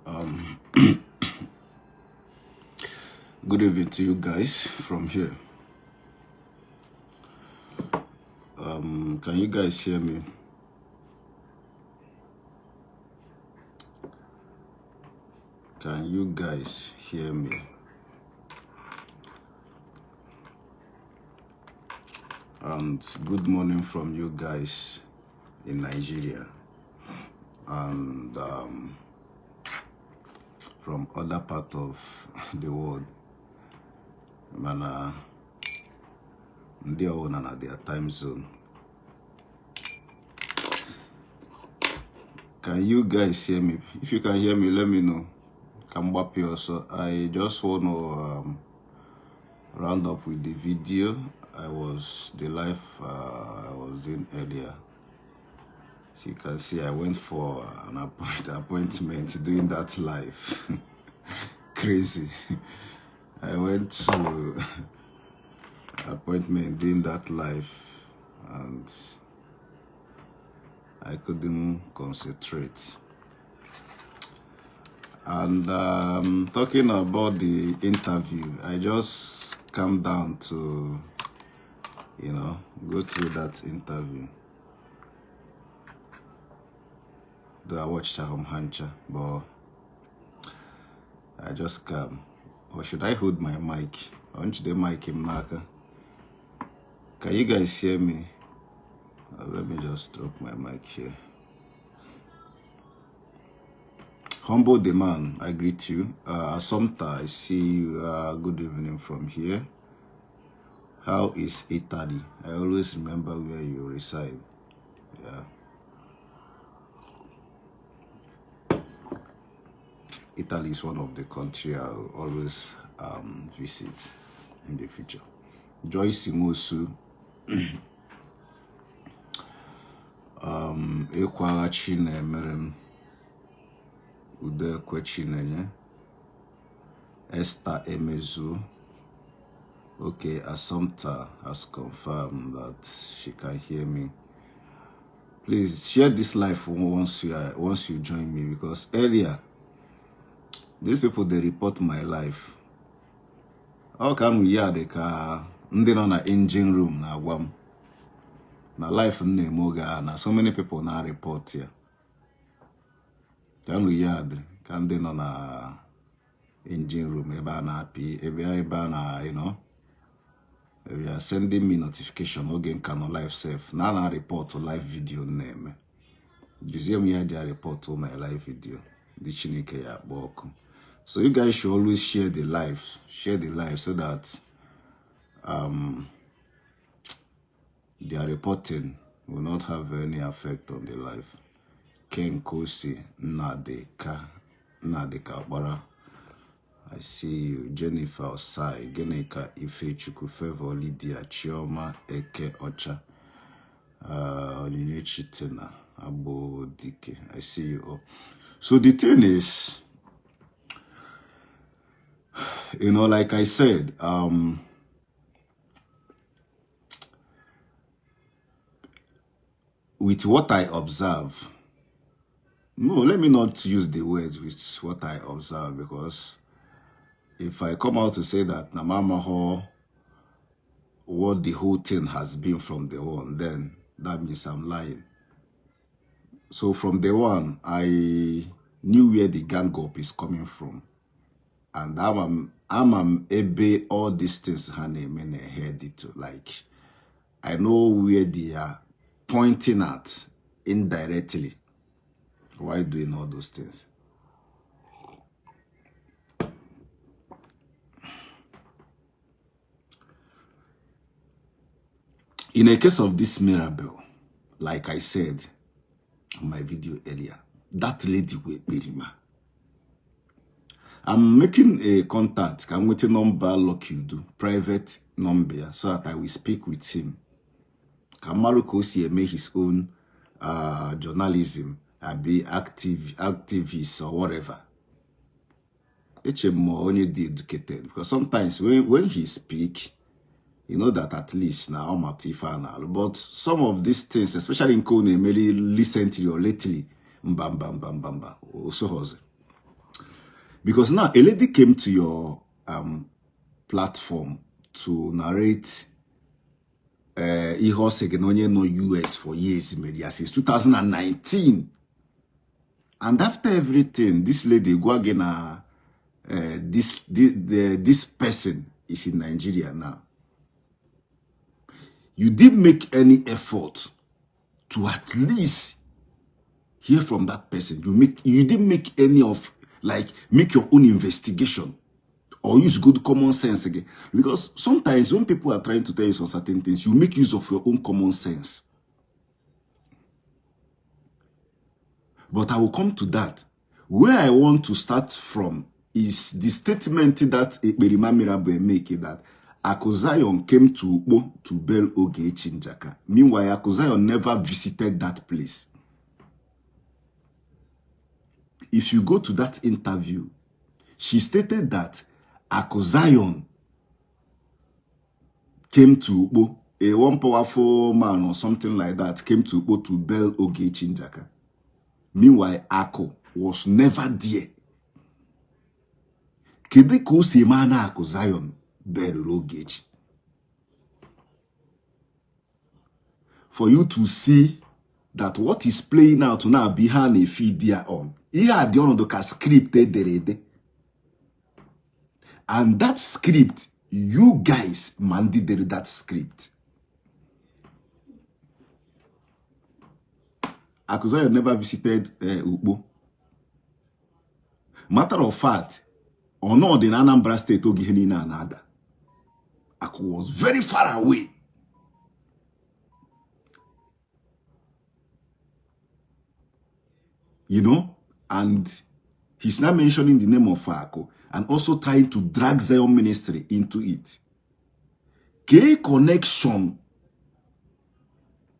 Good evening to you guys from here. Can you guys hear me? Can you guys hear me? And good morning from you guys in Nigeria and from other part of the world. Mana ndị ọwụna na their time zone. Can you guys hear me? If you can hear me, let me know. Ka m gbapụ ya ọsọ. I just want to round up with the video. I was the live I was doing earlier. As you can see, I went for an appointment doing that live. Crazy. I went to appointment doing that live and I couldn't concentrate. And talking about the interview, I just come down to go through that interview. Though I watched Ahom Hancha, but I just come. Or should I hold my mic? I the mic in n'aka. Can you guys hear me? Let me just drop my mic here. Humble the man, I greet you. Assumpta, I see you. Good evening from here. How is Italy? I always remember where you reside. Yeah. Italy is one of the country I'll always visit in the future. Joyce Nwosu, Ekwagha Chinemerem, Udekwe Chinenye, Esther Emezu. Okay, Assumpta has confirmed that she can hear me. Please share this live once you join me, because earlier these people, they report my live. Ọ ka m ya dị ka ndị nọ na engine room na-agwa m na live m na-eme oge a na so many people na report ya. Ka m ya dị ka ndị nọ na engine room ebe a na-apị ebe a na they are sending me notification oge nka nọ live sef na a na-report live video m na-eme. Juzie m ya ji report my live video ndị Chineke ya akpọ ọkụ. So you guys should always share the live, share the live so that their reporting will not have any effect on the live. Ken Kosi Nnadika Nnadika Okpara, I see you. Jennifer Osai, Genika Ifechukwu, Favor Lydia, Chioma Eke Ocha, Onyinyechi Tina, Abo Dike. I see you all. So the thing is, like I said, with what I observe, no, let me not use the words "with what I observe," because if I come out to say that na m amaho what the whole thing has been from the one, then that means I'm lying. So from the one, I knew where the gang up is coming from. And I'm ebe all these things ha na-eme na-head to. Like, I know where they are pointing at indirectly while doing all those things. In a case of this Mirabel, like I said on my video earlier, that lady wụ ekperima. I'm making a contact. I'm waiting number Lucky Udu, private number, so that I will speak with him. Ka m marụ ka o si eme his own journalism, abi activist or whatever. Eche m ma onye dị educated, because sometimes when he speak, you know that at least na ọ matụ ife a na-alụ. But some of these things, especially nke ọ na-emeri recently or lately, mba mba mba mba mba, o soghọzi. Because now a lady came to your platform to narrate ihe ọ sị gị na onye nọ US for years mere ya since 2019. And after everything, this lady gwa gị na this person is in Nigeria now. You didn't make any effort to at least hear from that person. You didn't make any of, like, make your own investigation or use good common sense again. Because sometimes when people are trying to tell you some certain things, you make use of your own common sense. But I will come to that. Where I want to start from is the statement that Ekperima Mirabel make, that Aku Zion came to Ukpo to bail Ogechi Njaka. Meanwhile, Aku Zion never visited that place. If you go to that interview, she stated that Aku Zion came to Ukpo, a one powerful man or something like that, came to Ukpo to bail Ogechi Njaka. Meanwhile, Aku was never there. Kedu ka o si eme na Aku Zion bailuru Ogechi? For you to see that what is playing out now bụ ihe a na-efeed ya on. Ihe a dị ọnọdụ ka script edere ede. And that script, you guys ma ndị dere that script. Aku Zion never visited Ukpo. Matter of fact, ọ nọdị na Anambra State oge ihe niile a na-ada. Aku was very far away. You know, and he's now mentioning the name of Aku and also trying to drag Zion Ministry into it. Kee connection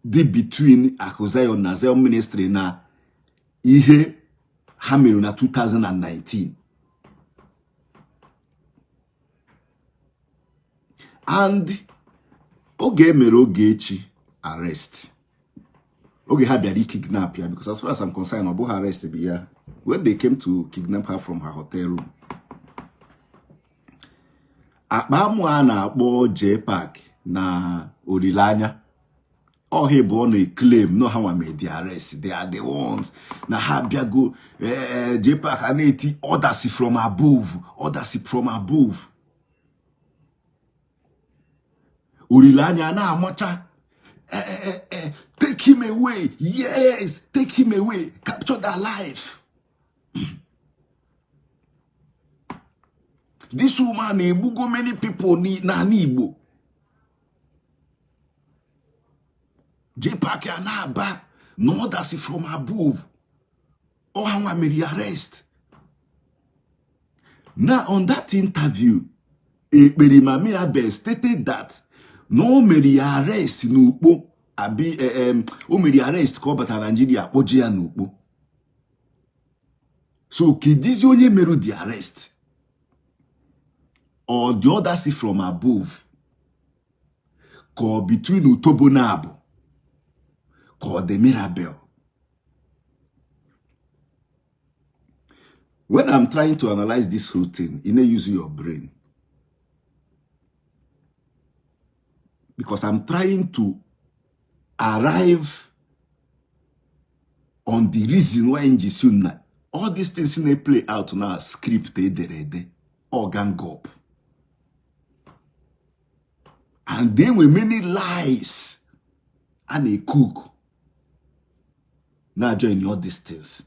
dị between Aku Zion na Zion Ministry na ihe ha mere na 2019? And oge emere Ogechi arrest, oge ha bịara kidnap ya, because as far as I'm concerned, ọ bụghị arrest bụ ya. When they came to kidnap her from her hotel room, akpa amụ a na-akpọ J-Park na Olileanya ọha bụ ọ na-eclaim no ha nwa made the arrest, they are the ones na ha bịago. J-Park a na-eti orders from above, orders from above. Olileanya na-amacha, take him away, yes, take him away, capture that life. This woman egbugo many people n'ala Igbo. J-Park a na-aba na orders from above, ọha nwa mere arrest. Now on that interview, Ekperima Mirabel stated that na o mere ya arrest n'Ukpo, abi o mere ya arrest ka ọ batara Nigeria kpọje ya n'Ukpo. So kedizi onye merụ the arrest? Or the orders from above? Ka ọ between Utobo na abụ ka ọ dị Mirabel? When I'm trying to analyze this whole thing, you need use your brain. Because I'm trying to arrive on the reason why na all these things na play out now, script ederede or gang up. And there were many lies and a cook. Now join all these things.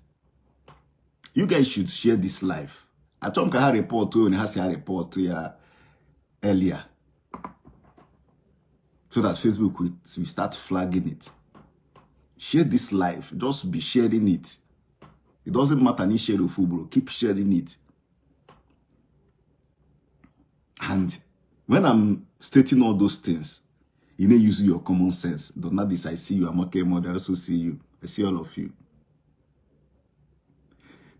You guys should share this life. Achọrọ m ka ha report onye ha si ha report ya earlier, so that Facebook will start flagging it. Share this life. Just be sharing it. It doesn't matter any share of bro. Keep sharing it. And when I'm stating all those things, you need use your common sense. Don't not this I see you. I'm okay, mother. I also see you. I see all of you.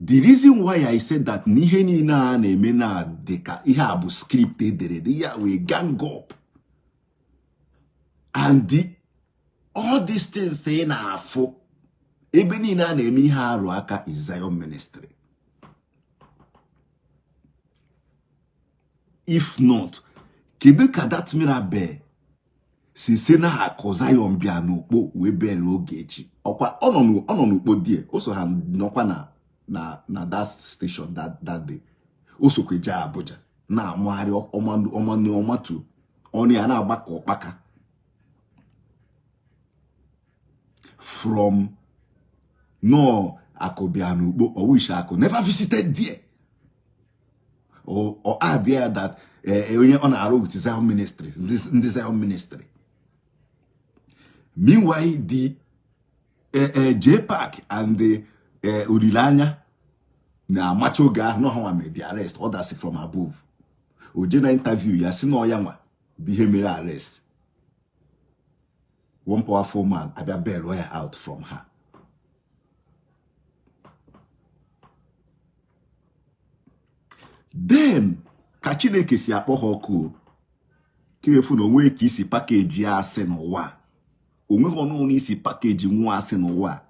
The reason why I said that n'ihe niile a na-eme na dịka ihe a bụ script ederede ya wee gang up, and all these things ị na-afụ ebe niile a na-eme ihe arụ aka is Zion Ministry. If not, kedu ka that Mirabel si na Akụ Zion bịa n'Ukpo wee bail Ogechi? Ọkwa ọ nọ n'Ukpo die, o so ha nọkwa na that station that day. O sokwa jee Abuja na-amụgharị ọmatu ọnụ ya na-agba ka ụkpaka from no Akụ bịa n'Ukpo or wish Akụ never visited there or add there that onye ọ na-arụ with Zion ministry, ndị Zion ministry. Meanwhile, the JPAC and the Olileanya na-amacha oge ahụ na ọha nwa the arrest orders from above. O je na interview ya si na ọya nwa bụ ihe mere arrest. One powerful man abịa bail ya out from her. Then ka Chineke si akpọ ha ọkụ ka efu na onwe ka isi package ya asị n'ụwa, onweghị ọnụ isi package nwa asị n'ụwa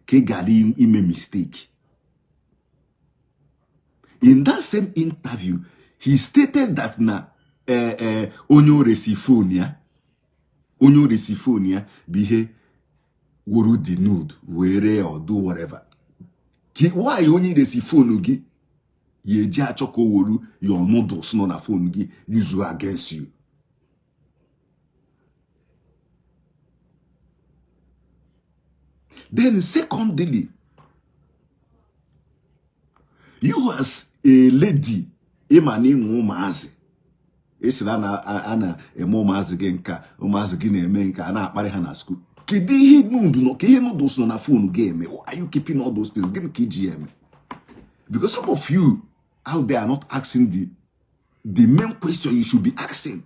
ka ị gara ime mistake. In that same interview, he stated that na onye oresi phone ya, onye oresi phone ya bụ ihe wuru the nude wee ree or do whatever. Why onye resi phone gị ya eji achọ ka o wuru your nudes nọ na phone gị use against you? Then secondly, you as a lady, ịma na ịnwe ụmụazị, ị na a na-eme ụmụazị gị nka, ụmụazị gị na-eme nka, a na-akparị ha na school. Kedu ihe nude nọ, ka ihe nudes nọ na phone gị eme? Why are you keeping all those things? Gịnị ka iji eme? Because some of you out there are not asking the main question you should be asking.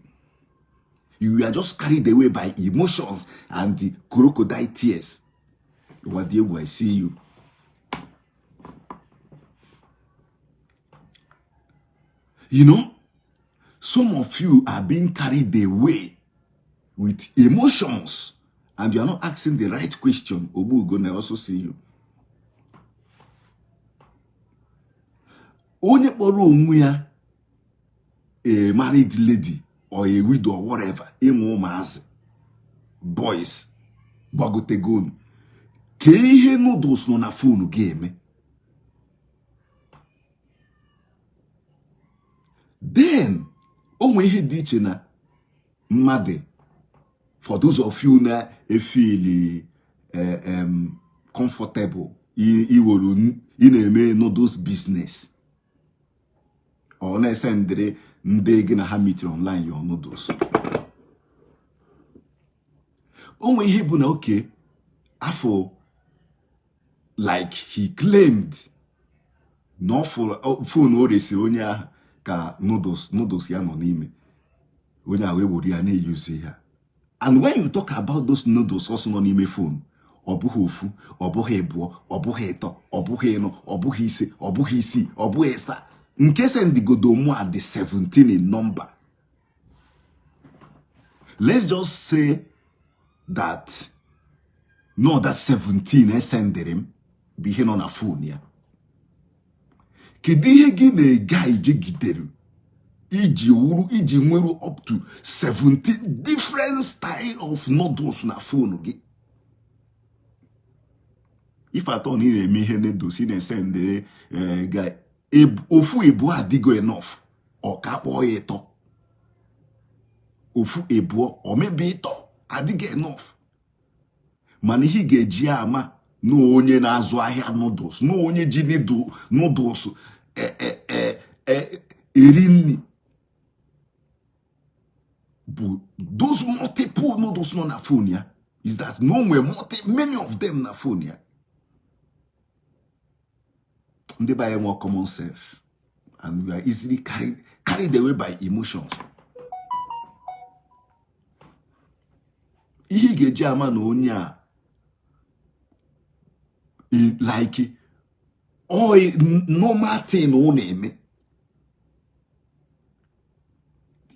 You are just carried away by emotions and the crocodile tears. Wadiegwu, I see you. You know, some of you are being carried away with emotions and you are not asking the right question. Obu gonna also see you. Onye kpọrọ onwe ya a married lady or a widow or whatever, ịnwe ụmụazị boys gbagotegonu, ka ihe nudes nọ na phone gị eme? Then o nwee ihe dị iche na mmadụ, for those of you na-efeel comfortable iwere ị na-eme noodles business ọ na-esendịrị ndị gị na ha meet online your noodles. O nwee ihe bụ na oke afọ, like he claimed na phone o resiri onye ahụ ka nudes ya nọ n'ime, onye a wee were ya na-eyuzi ha. And when you talk about those nudes ọsọ nọ n'ime phone, ọ bụghị ofu, ọ bụghị ịbụọ, ọ bụghị ịtọ, ọ bụghị ịnọ, ọ bụghị ise, ọ bụghị isii, ọ bụghị ịsaa, nke sendigodo mụ at the 17 in number. Let's just say that no, that 17 esendịrị m bụ ihe nọ na phone ya. Kedu ihe gị na-ega ijegidere iji wuru iji nwere up to 17 different style of nudes na phone gị? Ife atọ na ị na-eme ihe na-edosi na-esendịrị ga ofu ịbụọ adịgo enough, ọ ka kpọọ ya ịtọ, ofu ịbụọ ọ mebi ịtọ adịghị enough. Mana ihe ị ga-eji ama na onye na-azụ ahịa noodles, na onye ji noodles eri nri bụ those multiple noodles nọ na phone ya, is that no nwere multi many of them na phone ya. Ndị be anyị nwe common sense and we are easily carried away by emotions. Ihe ị ga-eji ama na onye a like all normal thing ọ na-eme,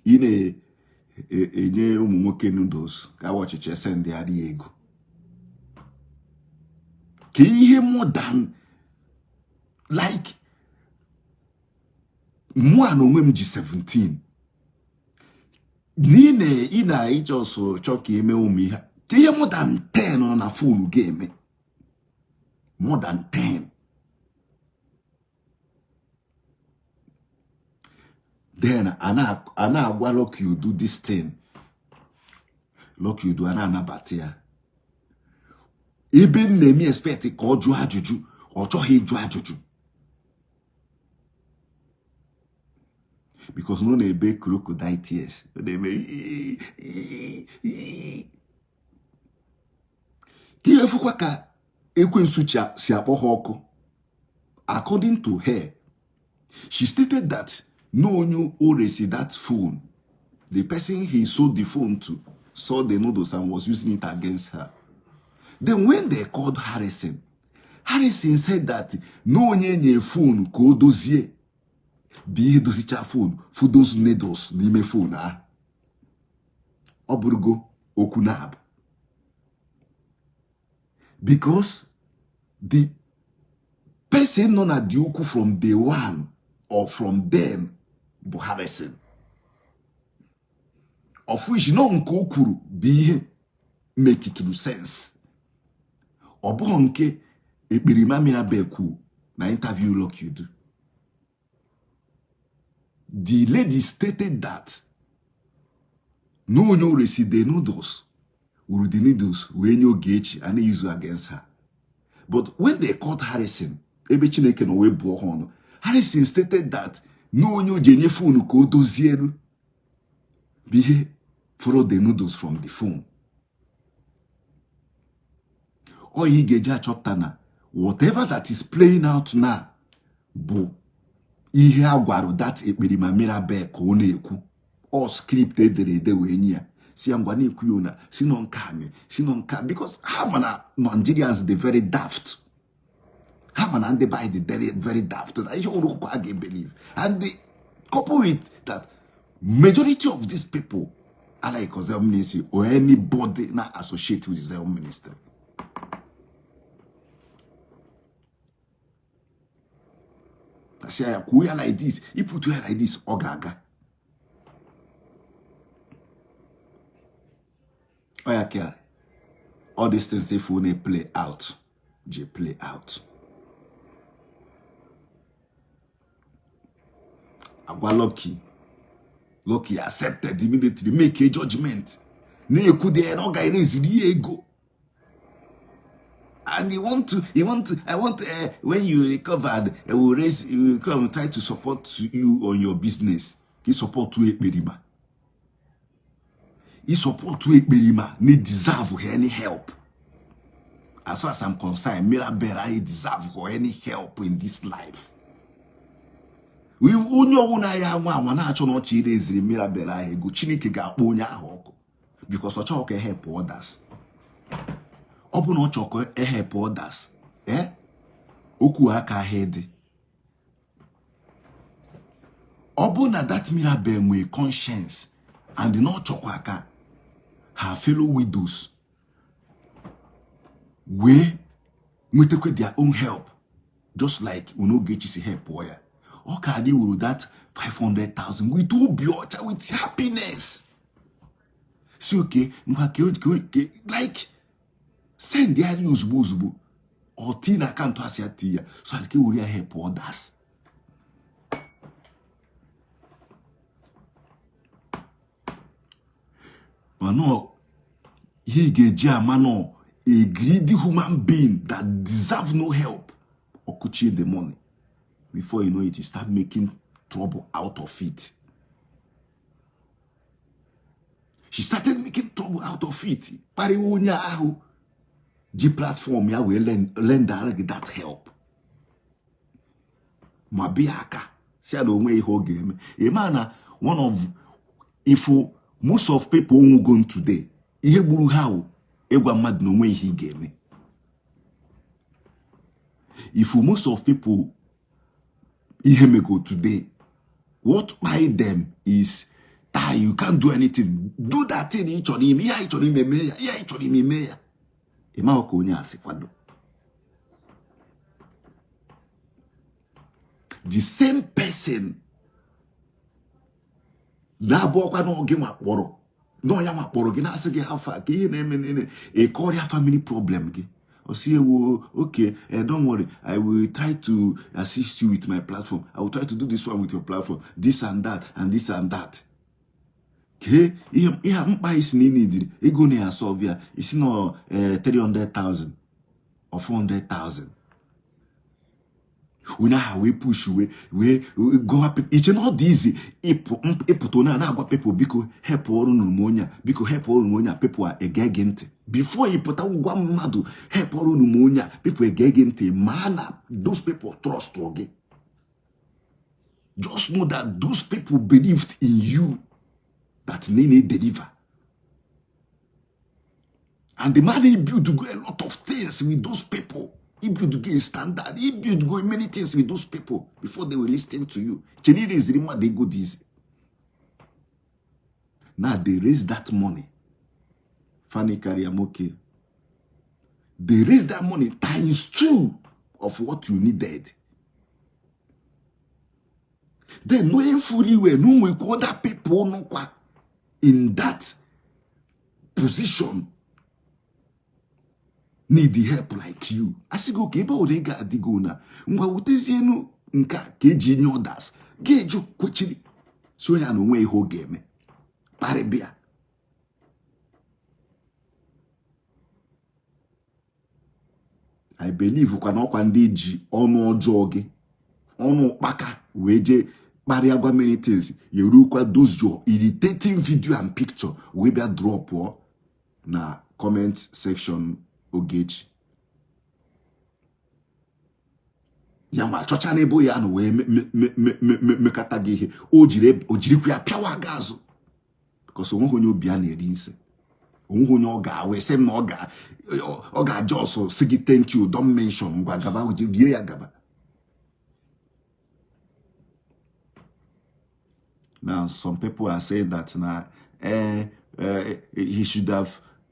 ị na-enye ụmụ nwoke noodles ka awa ọchịchị sendịgharị ya ego, ka ihe more than like mụ a na onwe m ji 17. Na ị na-ịchọ so chọ ka ime ụmụ ihe ka ihe more than 10 nọ na phone ga-eme more than 10. Then a na-agwa Lucky Udu this thing, Lucky Udu a na-anabata ya. Ebe m na-eme expect ka ọ jụọ ajụjụ, ọ chọghị ịjụ ajụjụ because na ọ na-ebe crocodile tears, ọ na-eme ka ihe fụkwa ka ekwensu si akpọ ha ọkụ. According to her, she stated that no onye o resi that phone, the person he sold the phone to saw the noodles and was using it against her. Then when they called Harrison, Harrison said that no onye nye phone ka o dozie bụ ihe dozicha phone fụ those needles n'ime phone ahụ. Ọ bụrụgo okwu na-abụ because the person nọ na dị ukwu from day one or from then bụ Harrison, of which nọ nke o kwuru bụ ihe mekituru sense, ọ bụghị nke Ekperima Mirabel kwuru na interview Lucky Udu. The lady stated that no onye o resi the noodles wuru the needles wee nye Ogechi and use against her. But when they called Harrison, ebe Chineke nọ wee bụọ ha ọnụ, Harrison stated that no onye o ji enye phone ka o dozieru bụ ihe follow the noodles from the phone. Ọ ihe ị ga-eji achọpụta na whatever that is playing out now bụ ihe a gwara that Ekperima Mirabel ka ọ na-ekwu. Ọ script edere ede wee nye ya, si ya ngwa na-ekwu ya na si nọ nke anyị si nọ nke, because ha ma na Nigerians dị very daft, ha ma na ndị be anyị dị very very daft na ihe ọrụ a ga-ebelieve. And the couple with that, majority of these people are like Zion Ministry or anybody na associate with Zion Ministry. Asị ya kwuo ya like this, iputu ya like this, ọ ga-aga. Ọ ya ka all these things if we play out, ji play out. Agwa Lucky, Lucky accepted immediately, make a judgment. Na-ekwu dị ya na ọ ga-ereziri ya ego. And he want to, I want when you recovered, I will raise, you will come and try to support you on your business. He support to Ekperima. He support to Ekperima. They deserve any help. As far as I'm concerned, Mirabel, I deserve for any help in this life. Onye ọbụla ya nwa anwa na-achọ na ọchị ireziri Mirabel ahụ ego, Chineke ga-akpọ onye ahụ ọkụ because ọ chọghị ka help others. Ọ bụ na ọ chọrọ ka help others, okwu aka ahụ dị. Ọ bụ na that Mirabel nwee conscience and na ọ chọkwa ka her fellow widows wee nwetakwa their own help, just like Ogechi si help ya. Ọ ka dị wuru that 500,000 with obi ọcha, with happiness. Si oke ngwa ke like send ya ozugbo ozugbo ọ tii na akaụntụ asị ya tii ya so that ke were ya help others. Mana ihe ị ga-eji ama nọ a greedy human being that deserve no help, ọkụchie the money. Before you know it, you start making trouble out of it. She started making trouble out of it. Kparịwa onye ahụ ji platform ya wee lendara gị that help. Ma bịa aka si ya na onwe ihe ọ ga-eme. Ị na one of if most of people nwụgo today, ihe gburu ha wụ ịgwa mmadụ na onwe ihe ị ga-eme. If most of people ihe mego today, what by them is that you can't do anything. Do that thing ị chọrọ ime, ihe ị chọrọ ime mee ya, ihe ị chọrọ ime mee ya. Ị maghị ka onye a si kwado. The same person Na-abụọkwa na gị nwa kpọrọ na ya nwa kpọrọ gị na-asị gị hafa ka ihe na-eme nene ịkọrịa family problem gị. O si ewo, okay, don't worry, I will try to assist you with my platform. I will try to do this one with your platform, this and that and this and that. Kee ihe ihe mkpa isi na ịnidiri ego na ya solve ya isi na 300,000 or 400,000. Onye ahụ wee push wee gọwa people iche na ọ dị izi ịpụta onye a na-agwa people, biko help ọrụ nụrụ m onye a, biko help ọrụ m onye a. People a ege gị ntị before ị pụta gwa mmadụ help ọrụ m onye a. People ege gị ntị ma na those people trust gị. Just know that those people believed in you, that na ị deliver. And the man, he built a lot of things with those people. He built a standard. He built many things with those people before they were listening to you. Chenire is they go this. Now they raise that money. Fanny Kariamoke. They raise that money times two of what you needed. Then knowing fully well, no other people no in that position need the help like you. Asị gị oke ebe ọ ego adịgo na ngwa wetezienu nke a ka eji nye others ga-eju kwechiri si onye a na onwe ihe ọ ga-eme kparịbịa. I believe kwa na ọkwa ndị ji ọnụ ọjọọ gị ọnụ ụkpaka wee jee kparịa gwa many things ya erukwa those your irritating video and picture wee bịa drop pụọ na comment section Ogechi ya ma chọcha n'ebe ya nọ wee mekata gị ihe o jirikwa ya pịawa gị azụ because onweghị onye obi a na-eri nsị, onweghị onye ọ ga-awe sị na ọ ga-aja ọsọ sị gị thank you, don't mention, ngwa gaba rie ya gaba. Now some people are saying that na he should have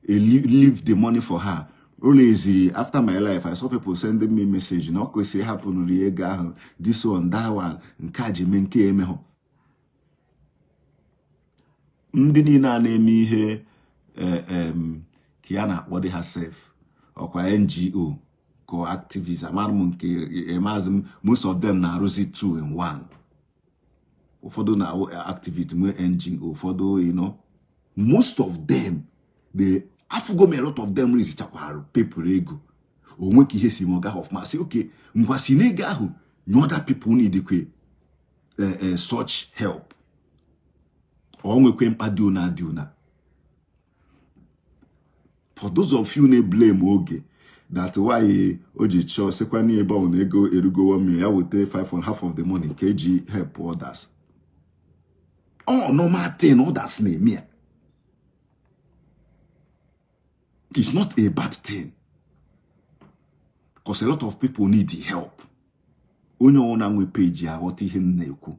leave the money for her. Always after my life, I saw people sending me message na ọ kwesịrị ịhapụnụrụ ego ahụ, this one, that one, nke a ji mee nke emehụ. Ndị niile a na-eme ihe ka ya na-akpọ dị ha sef ọkwa NGO ko activist amara m nke maazị m, most of them na-arụzi two in one. Ụfọdụ na activist nwee NGO, ụfọdụ most of them, the afụgo m a lot of them rizichakwara people ego onwe ka ihe si ma ọ gaghị ọfụma sị oke ngwa si n'ego ahụ nye other people need kwe such help ọ nwekwe mkpa dị una dị una. For those of you na-blame Oge that why o ji chọọ sịkwa n'ebe ọ na ego erugo 1 million ya weta 5 on half of the money ka eji help others. Ọ normal thing others na-eme ya. It's not a bad thing because a lot of people need the help. Onye ọbụla nwe page aghọta ihe m na-ekwu.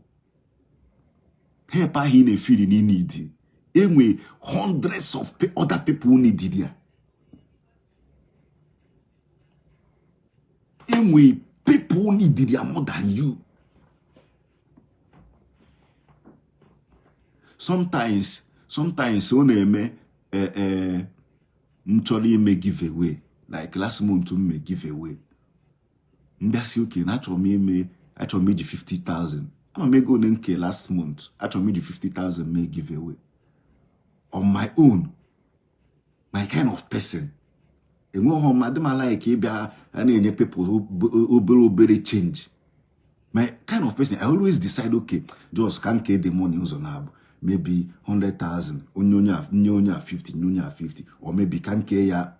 Help ahụ ị na-efiri na need enwe hundreds of other people need ya. Enwe people need ya more than you. Sometimes ọ na-eme m chọrọ ime giveaway, like last month m mee giveaway, mbịasị oke na achọrọ m ime, achọrọ m iji 50,000, ama m ego ole nke last month, achọrọ m iji 50,000 mee giveaway on my own. My kind of person, enweghị m adị m like ịbịa a na-enye people obere obere change. My kind of person, I always decide, okay, just ka m kee the money ụzọ na-abụ maybe 100,000, onye onye a nye onye a 50, nye onye a 50, or maybe ka m kee ya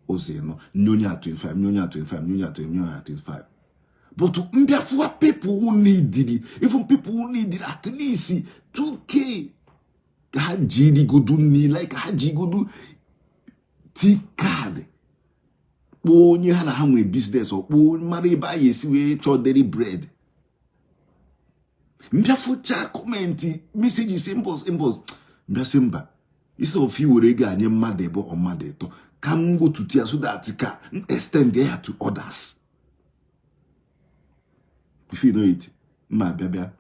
ụzọ ịnọ, nye onye a 25, nye onye a 25, nye onye a 25, nye onye a 25. But mbịafụwa people who need, even people who need at least 2K ka ha jirigodu nni, like ha jigodu t card kpọọ onye ha na ha nwee business ọ kpọọ mara ebe a ga-esi wee chọọ daily bread. Mbịafụcha comment messages inbox inbox, mbịasị mba, instead of iwere ego a nye mmadụ ebe ọ mmadụ ịtọ ka m wetutu ya so that ka m extend ya to others. If you know it, mma bịa bịa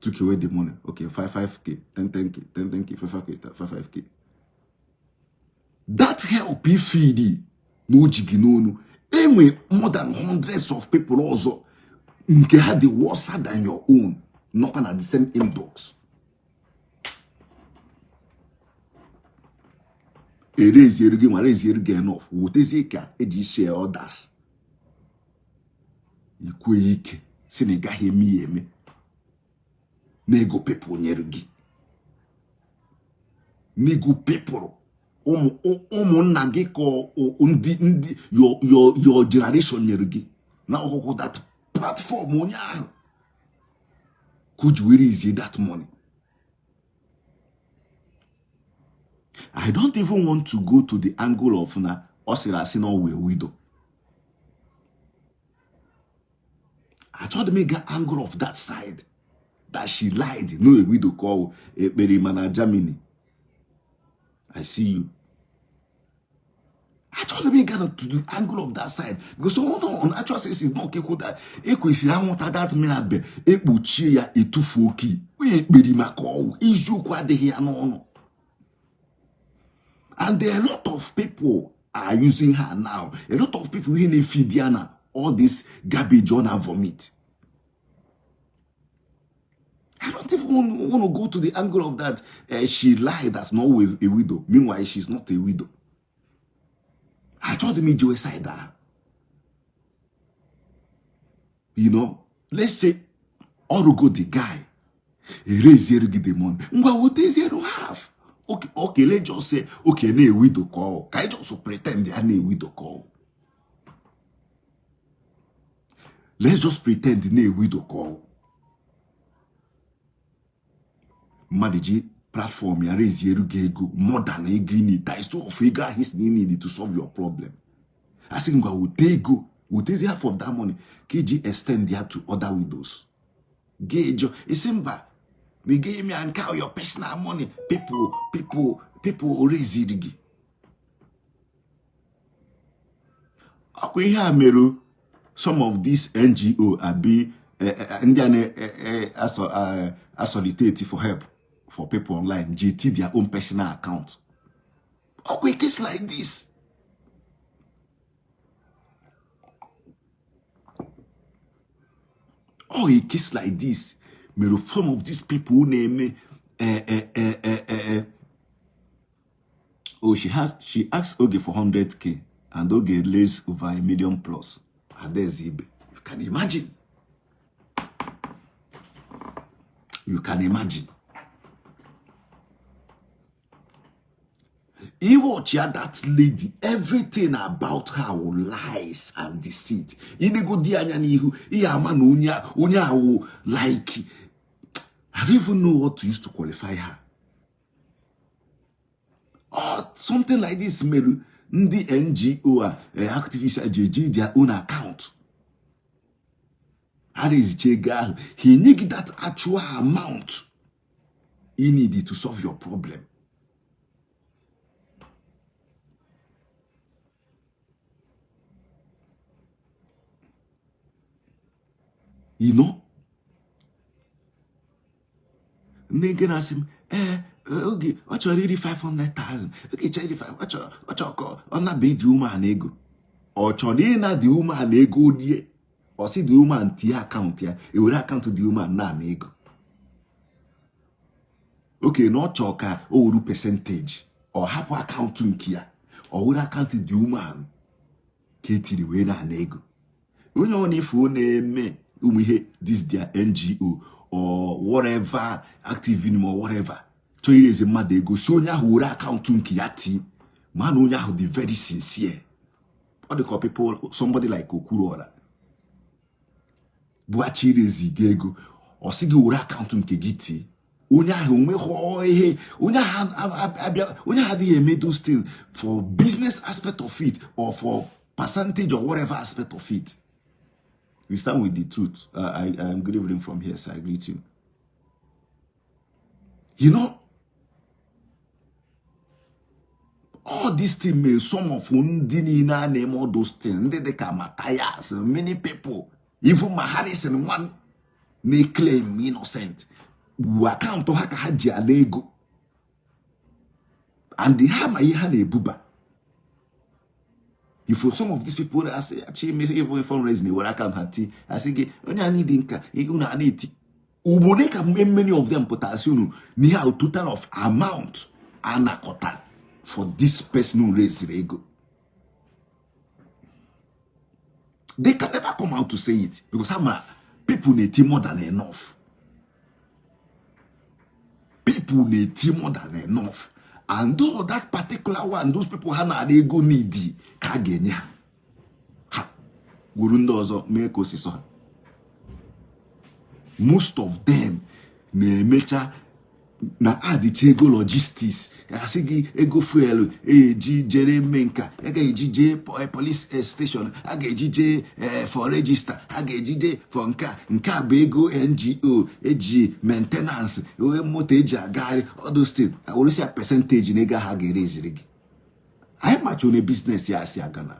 Took away the money. Okay, 5 5k, 10 10k, 10 10k, 5 5k, 5 5k. That help ifidi na o ji gị n'onu enwe more than hundreds of people ọzọ nke ha dị worse than your own nọkwa na the same inbox. Ereziere gị ma reziere gị enough wetezie ka eji share others ikwe ike si na ị gaghị eme ya eme na ego people nyere gị n'ego people ụmụnna gị ka ndị ndị your generation nyere gị na ọhụhụ that platform onye ahụ ka o ji were izie that money. I don't even want to go to the angle of na ọ sịrị asị na ọ wee widow. Achọghị m ịga angle of that side that she lied no a widow ka ọ ekpere mana Germany. I see you. Achọghị m ịga to the angle of that side because on actual sense is not ekwu that ekwesịrị anwụta that miracle ekpuchie ya etufuo oke ekperi maka ọwụ eziokwu adịghị ya n'ọnụ. And there are a lot of people are using her now. A lot of people ihe na-efeed ya na all this garbage on her vomit. I don't even want to go to the angle of that. She lied that's not a widow. Meanwhile, she's not a widow. I told him iji side that. You know, let's say ọrụgo the guy ereziere gị the money. Ngwa weteziere half. Okay, okay, let's just say okay na a widow call. Ka I just pretend ya na a widow call. Let's just pretend na a widow call. Mmadụ ji platform ya reziere gị ego more than ego ị need times two of ego ahụ isi na ị need to solve your problem. A sị ngwa wete ego wetezi half of that money ka iji extend ya to other widows. Ga-ejo isi mba na ị gaghị eme ya nke ahụ your personal money people people people reziri gị. Ọkwa ihe a mere some of these NGO abi ndị a na-asolitate for help for people online ji eti their own personal account. Ọkwa a case like this. Oh, a case like this mere some of these people na-eme oh, she asked Oge for 100k and Oge raised over $1 million plus. Adaeze Ibe. You can imagine. You can imagine. You watch that lady, everything about her lies and deceit. Inego di anya n'ihu, ihe ama na onye ahụ like, I don't even know what to use to qualify her. Or something like this mere ndị NGO a activists a ji eji their own account. Ha rezicha ego ahụ, ha enye gị that actual amount you need to solve your problem. You know? Ndị nke na-asị m ee oge ọ chọrọ iri 500,000 oge chọrọ iri 5 ọ chọrọ ka ọ naba dị umeala ego ọ chọrọ ịna dị umeala ego rie ọ sị dị umeala tinye akaụntụ ya ewere akaụntụ dị umeala na-ana ego oke na ọ chọrọ ka o wuru percentage ọ hapụ akaụntụ nke ya ọ were akaụntụ dị umeala ka etiri wee na-ana ego onye ọ na-efu na-eme ụmụ ihe this their NGO or whatever activism or whatever chọọ irezi mmadụ ego si onye ahụ were akaụntụ nke ya tii ma na onye ahụ dị very sincere. Ọ dị ka people somebody like Okwuluora bụ achọ irezi gị ego ọ sị gị were akaụntụ nke gị tii onye ahụ onweghị ihe onye ahụ abịa onye ahụ adịghị eme those things for business aspect of it or for percentage or whatever aspect of it. We start with the truth. I am good evening from here, so I greet you. You know, all these things may some of ndị niile a na-eme all those things ndị dị ka Matthias, many people, even ma Harrison one may claim innocent. Wu account ha ka ha ji ana ego, and ha ma ihe ha na-ebuba. If for some of these people asị achọ ime even fundraising, were account ha ti, asị gị onye anyị dị nka unu a na-eti ugboro ka many of them pụtara sị unu na ihe ahụ total of amount anakọta for this person who raised ego. They can never come out to say it because ha mara people na-eti more than enough. People na-eti more than enough. And though that particular one, those people ha na-ara ego need ka a ga-enye ha, ha gwuru ndị ọzọ mee ka o si sọ ha. Most of them na-emecha na adịcha ego logistics, asị gị ego fuel eji jere eme nka, a ga-eji jee police station, a ga-eji jee for register, a ga-eji jee for nka nke a bụ ego NGO eji maintenance moto eji agagharị all those things, werụsịa percentage na ego ha ga-ereziri gị. Anyị macha onye business ya si aga na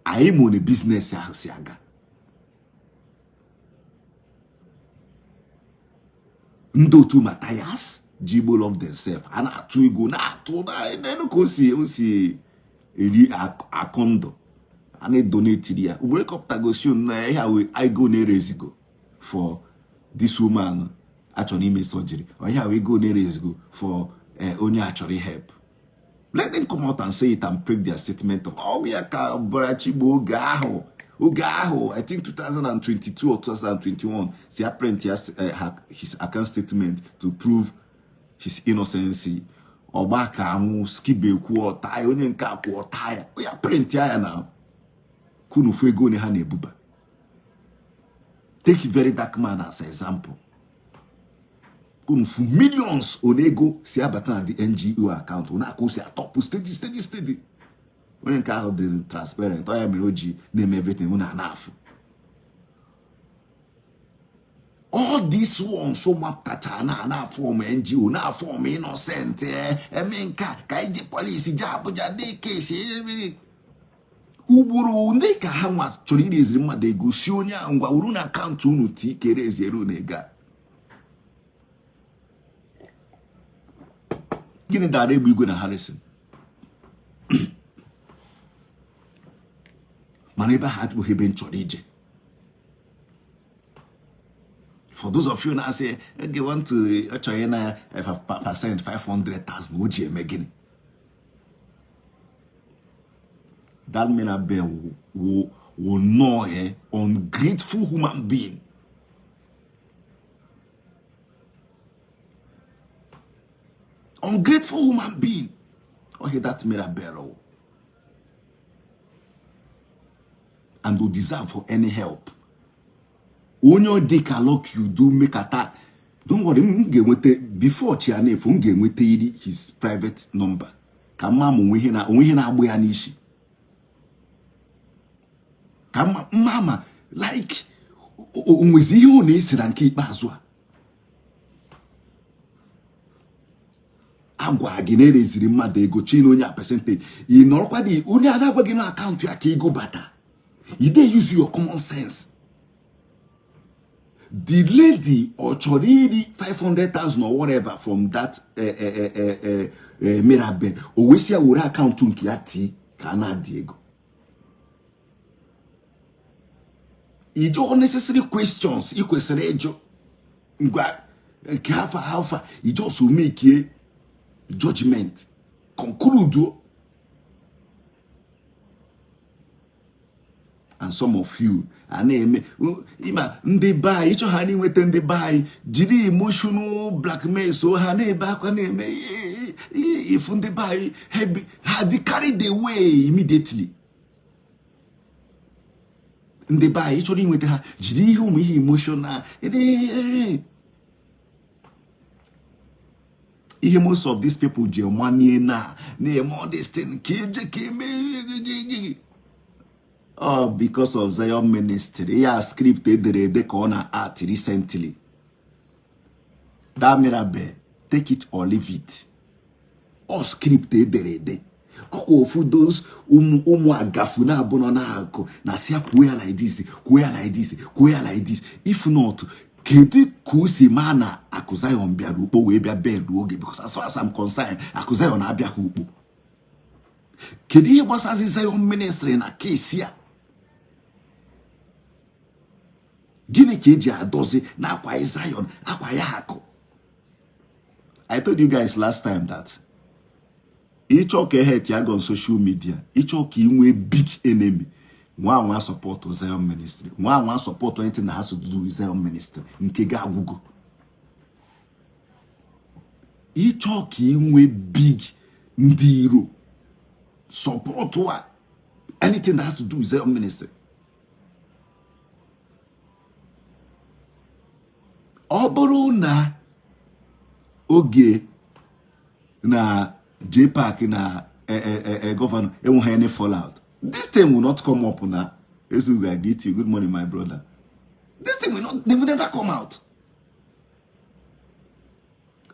anyị ma onye business ahụ si aga. Ndị otu Mathias ji Igbo love themselves a na-atụ ego na-atụ n'elu ka o si eri akụ ndụ a na-edonetiri ya. Ugboro kọpụtagosi na ihe a ego na-erezigo for this woman achọrọ ime surgery, or ihe a ego na-erezigo for onye achọrọ help. Let them come out and say it and break their statement of oh ya ka Brachigbo oge ahụ oge ahụ, I think 2022 or 2021, si print ya his account statement to prove his innocency. Ọgba ka anwụ skibe kwuo ọta ya, onye nke akwụ ọta ya, ya print ya na kunufu ego onye ha na-ebuba. Take very dark man as example. Kunufu millions on ego si abata na the NGO account, onye aka o si atọpụ steady steady steady. Onye nke ahụ dị transparent, ọ ya mere o ji na-eme everything unu na-afụ. All these ones so mapụtacha na na-afọm NGO, na-afọm innocent, eme nke a ka ije polisi je Abuja dị kesi ugboro ndị ka ha nwa chọrọ ireziri mmadụ ego si onye ahụ ngwa uru na account unu ti kere eziere unu ego a. Gịnị dara egbe igwe na Harrison? Mana ebe ahụ adịbụghị ebe m chọrọ ije. For those of you na-asị oge want to chọrọ na percent 500,000 o ji eme gịnị? That Mirabel will know a ungrateful human being. Ungrateful human being. Oh, that Mirabel. And will deserve for any help. Onye dị ka luck you do make ata. Don't worry, m ga-enweta before Chianefu, m ga-enweta iri his private number. Ka mma m onwe ihe na-agbụ ya n'isi. Ka mma ma like o nwezi ihe ọ na-esi na nke ikpeazụ a. Agwa gị na ereziri mmadụ ego chi na onye a percentage. Ị nọrọkwa dị onye a na-agwa gị na akaụntụ ya ka ego bata. You dey use your common sense. The lady ọ chọrọ iri 500,000 or whatever from that Mirabel, o wee sị ya were akaụntụ nke ya tii ka a na-adị ego. Ịjụ unnecessary questions ị kwesịrị ịjụ ngwa nke hafa hafa, you just make a judgment, conclude. And some of you a na-eme ịma ndị be anyị ịchọ ha n'inweta ndị be anyị jiri emotional blackmail so ha na-ebe akwa na-eme ifu ndị be anyị ha dị carried away immediately. Ndị be anyị chọrọ inweta ha jiri ihe ụmụ ihe emotional ihe most of these people ji manie na na-eme all this thing ka eje ka eme. Oh, because of Zion Ministry ya script edere ede ka ọ na-art recently. That Mirabel, take it or leave it. Ọ script edere ede kọkwa ofu those ụmụ agafu na-abụ nọ na-akụ na si ya kwuo ya like this, kwuo ya like this, kwuo ya like this. If not, Kedu ka o si maa na Akụ Zion bịara Ukpo wee bịa bed Oge? Because as far as I'm concerned, Akụ Zion abịaghị Ukpo. Kedu ihe gbasazi Zion Ministry na case a? Gịnị ka eji adọzi na akwa Zion akwa ya akụ? I told you guys last time that ịchọ ka ehe tiago on social media, ịchọ ka ị nwee big enemy, nwa nwa support Zion Ministry, nwa nwa support anything that has to do with Zion Ministry, nke gị agwụgo. Ịchọ ka ị nwee big ndị iro, support a anything that has to do with Zion Ministry. Ọ bụrụ na Oge na JPAC na governor enweghị any fallout, this thing will not come up. Na Ezugo, I greet you. Good morning, my brother. This thing will not, they will never come out.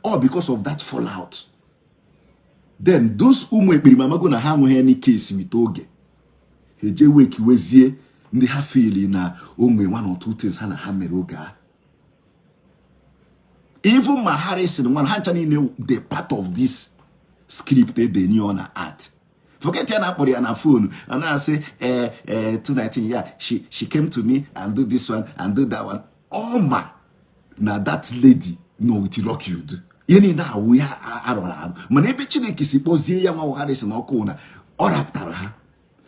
All because of that fallout. Then those ụmụ ekperima amago na ha enweghị any case with Oge, ha eje wekiwezie ndị ha feel na o nwee one or two things ha na ha mere oge a. Even ma Harrison nwa ha ncha niile, the part of this script edenye ọ na art. Forget ya na akpọrọ ya na phone, ọ na-asị ee 219 ya, she came to me and do this one and do that one. Ọ ma na that lady nọ with Lucky Udu. Ihe niile awụ ya arọrọ arụ, mana ebe Chineke si kpọzie ya nwa Harrison ọkụ na ọ rapụtara ha.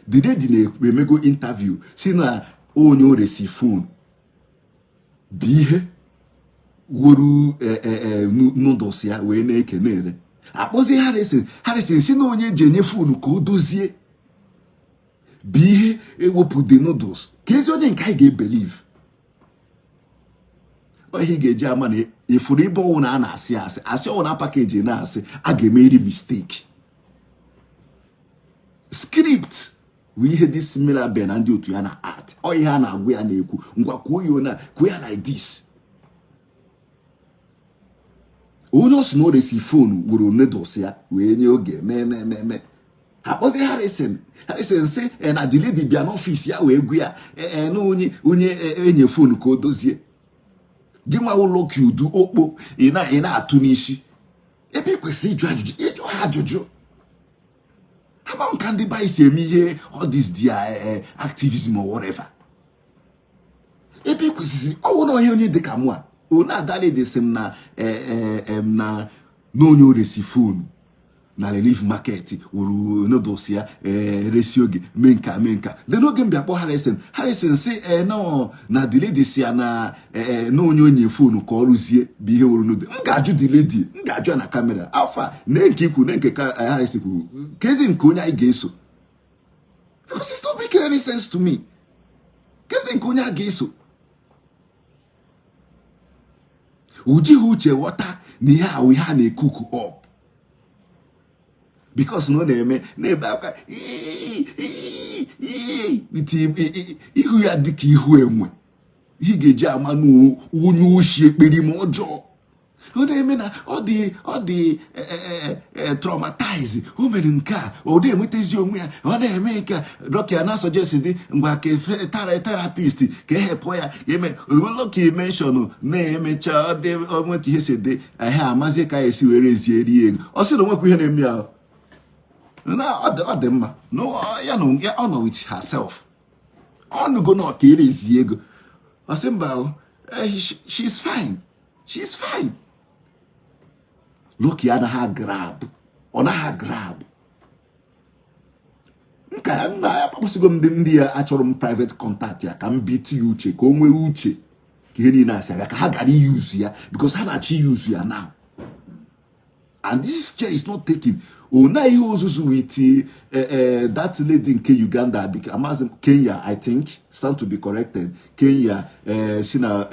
The lady na-emego interview si na onye o resi phone bụ ihe wuru noodles ya wee na-eke na-ere. Akpọzie Harrison, Harrison si na onye ji enye phone ka o dozie bụ ihe ewepụ the noodles. Ka ezi onye nke anyị ga-ebelieve? Ihe ị ga-eji ama na ifuru ibe ọnwụ na a na-asị asị asị ọnwụ na package na-asị a ga-emeri mistake. Script bụ ihe dị Mirabel na ndị otu ya na art. Ọ ihe a na-agwa ya na-ekwu ngwa kwuo ya na kwuo ya like this. Onye ọ sị na o resi phone were noodles ya wee nye Oge mee mee mee mee. Ha kpọzie Harrison, Harrison sị na the lady bịa n'office ya wee gwu ya na onye onye enye phone ka o dozie. Gị nwa ụlọ ka udu okpo ị na-atụ n'isi ebe ị kwesịrị ịjụ ajụjụ, ịjụ ha ajụjụ. Ama m ka ndị be anyị si eme ihe, all this their activism or whatever. Ebe ị kwesịrị ọwụ na onye onye dịka mụ a one adalidi sị m na na onye o resi phone na Relief Market wuru noodles ya resi Oge mee nka mee nka. Then oge m bịa kpọ Harrison, Harrison sị no, na the lady si ya na na onye onye phone ka ọ rụzie bụ ihe wuru noodles. M ga-ajụ the lady, m ga-ajụ ya na camera afa na nke ikwu na nke ka Harrison kwuru, ka ezi nke onye anyị ga-eso, because it's not making any sense to me. Kezi nke onye a ga-eso? O jighị uche ghọta na ihe ahụ ihe a na-ekuku up, because na ọ na-eme na-ebe akwa, ihu ya dịka ihu enwe. Ihe ga-eji ama na onye oshi ekperima ọjọọ ọ na-eme na ọ dị traumatize. O mere nke a, ọ dị enwetazi onwe ya, ọ na-eme nke a. Dọkịta na suggest dị ngwa ka therapist ka ehepụ ya eme Lucky mention na-emecha ọ dị onwe ka ihe si dị ehe amazie ka esi were ezie rie ego. Ọ sị na onwekwa ihe na-eme ya na ọ dị mma ya na ọ nọ with herself. Ọ nụgo na ọ ka erezie ego. Ọ sị mba, she's fine, she's fine. Lucky anaghị grab, ọ naghị grab nka ya nna ya. Kpọsịgo m ndị ya achọrọ m private contact ya ka m bitu ya uche ka o nwee uche ka ihe niile asị aga ka ha gara iyuzu ya, because ha na-achọ iyuzu ya now and this care is not taken. Ona ihe ozuzu with that lady nke Uganda, amazi Kenya, I think, stand to be corrected, Kenya, si na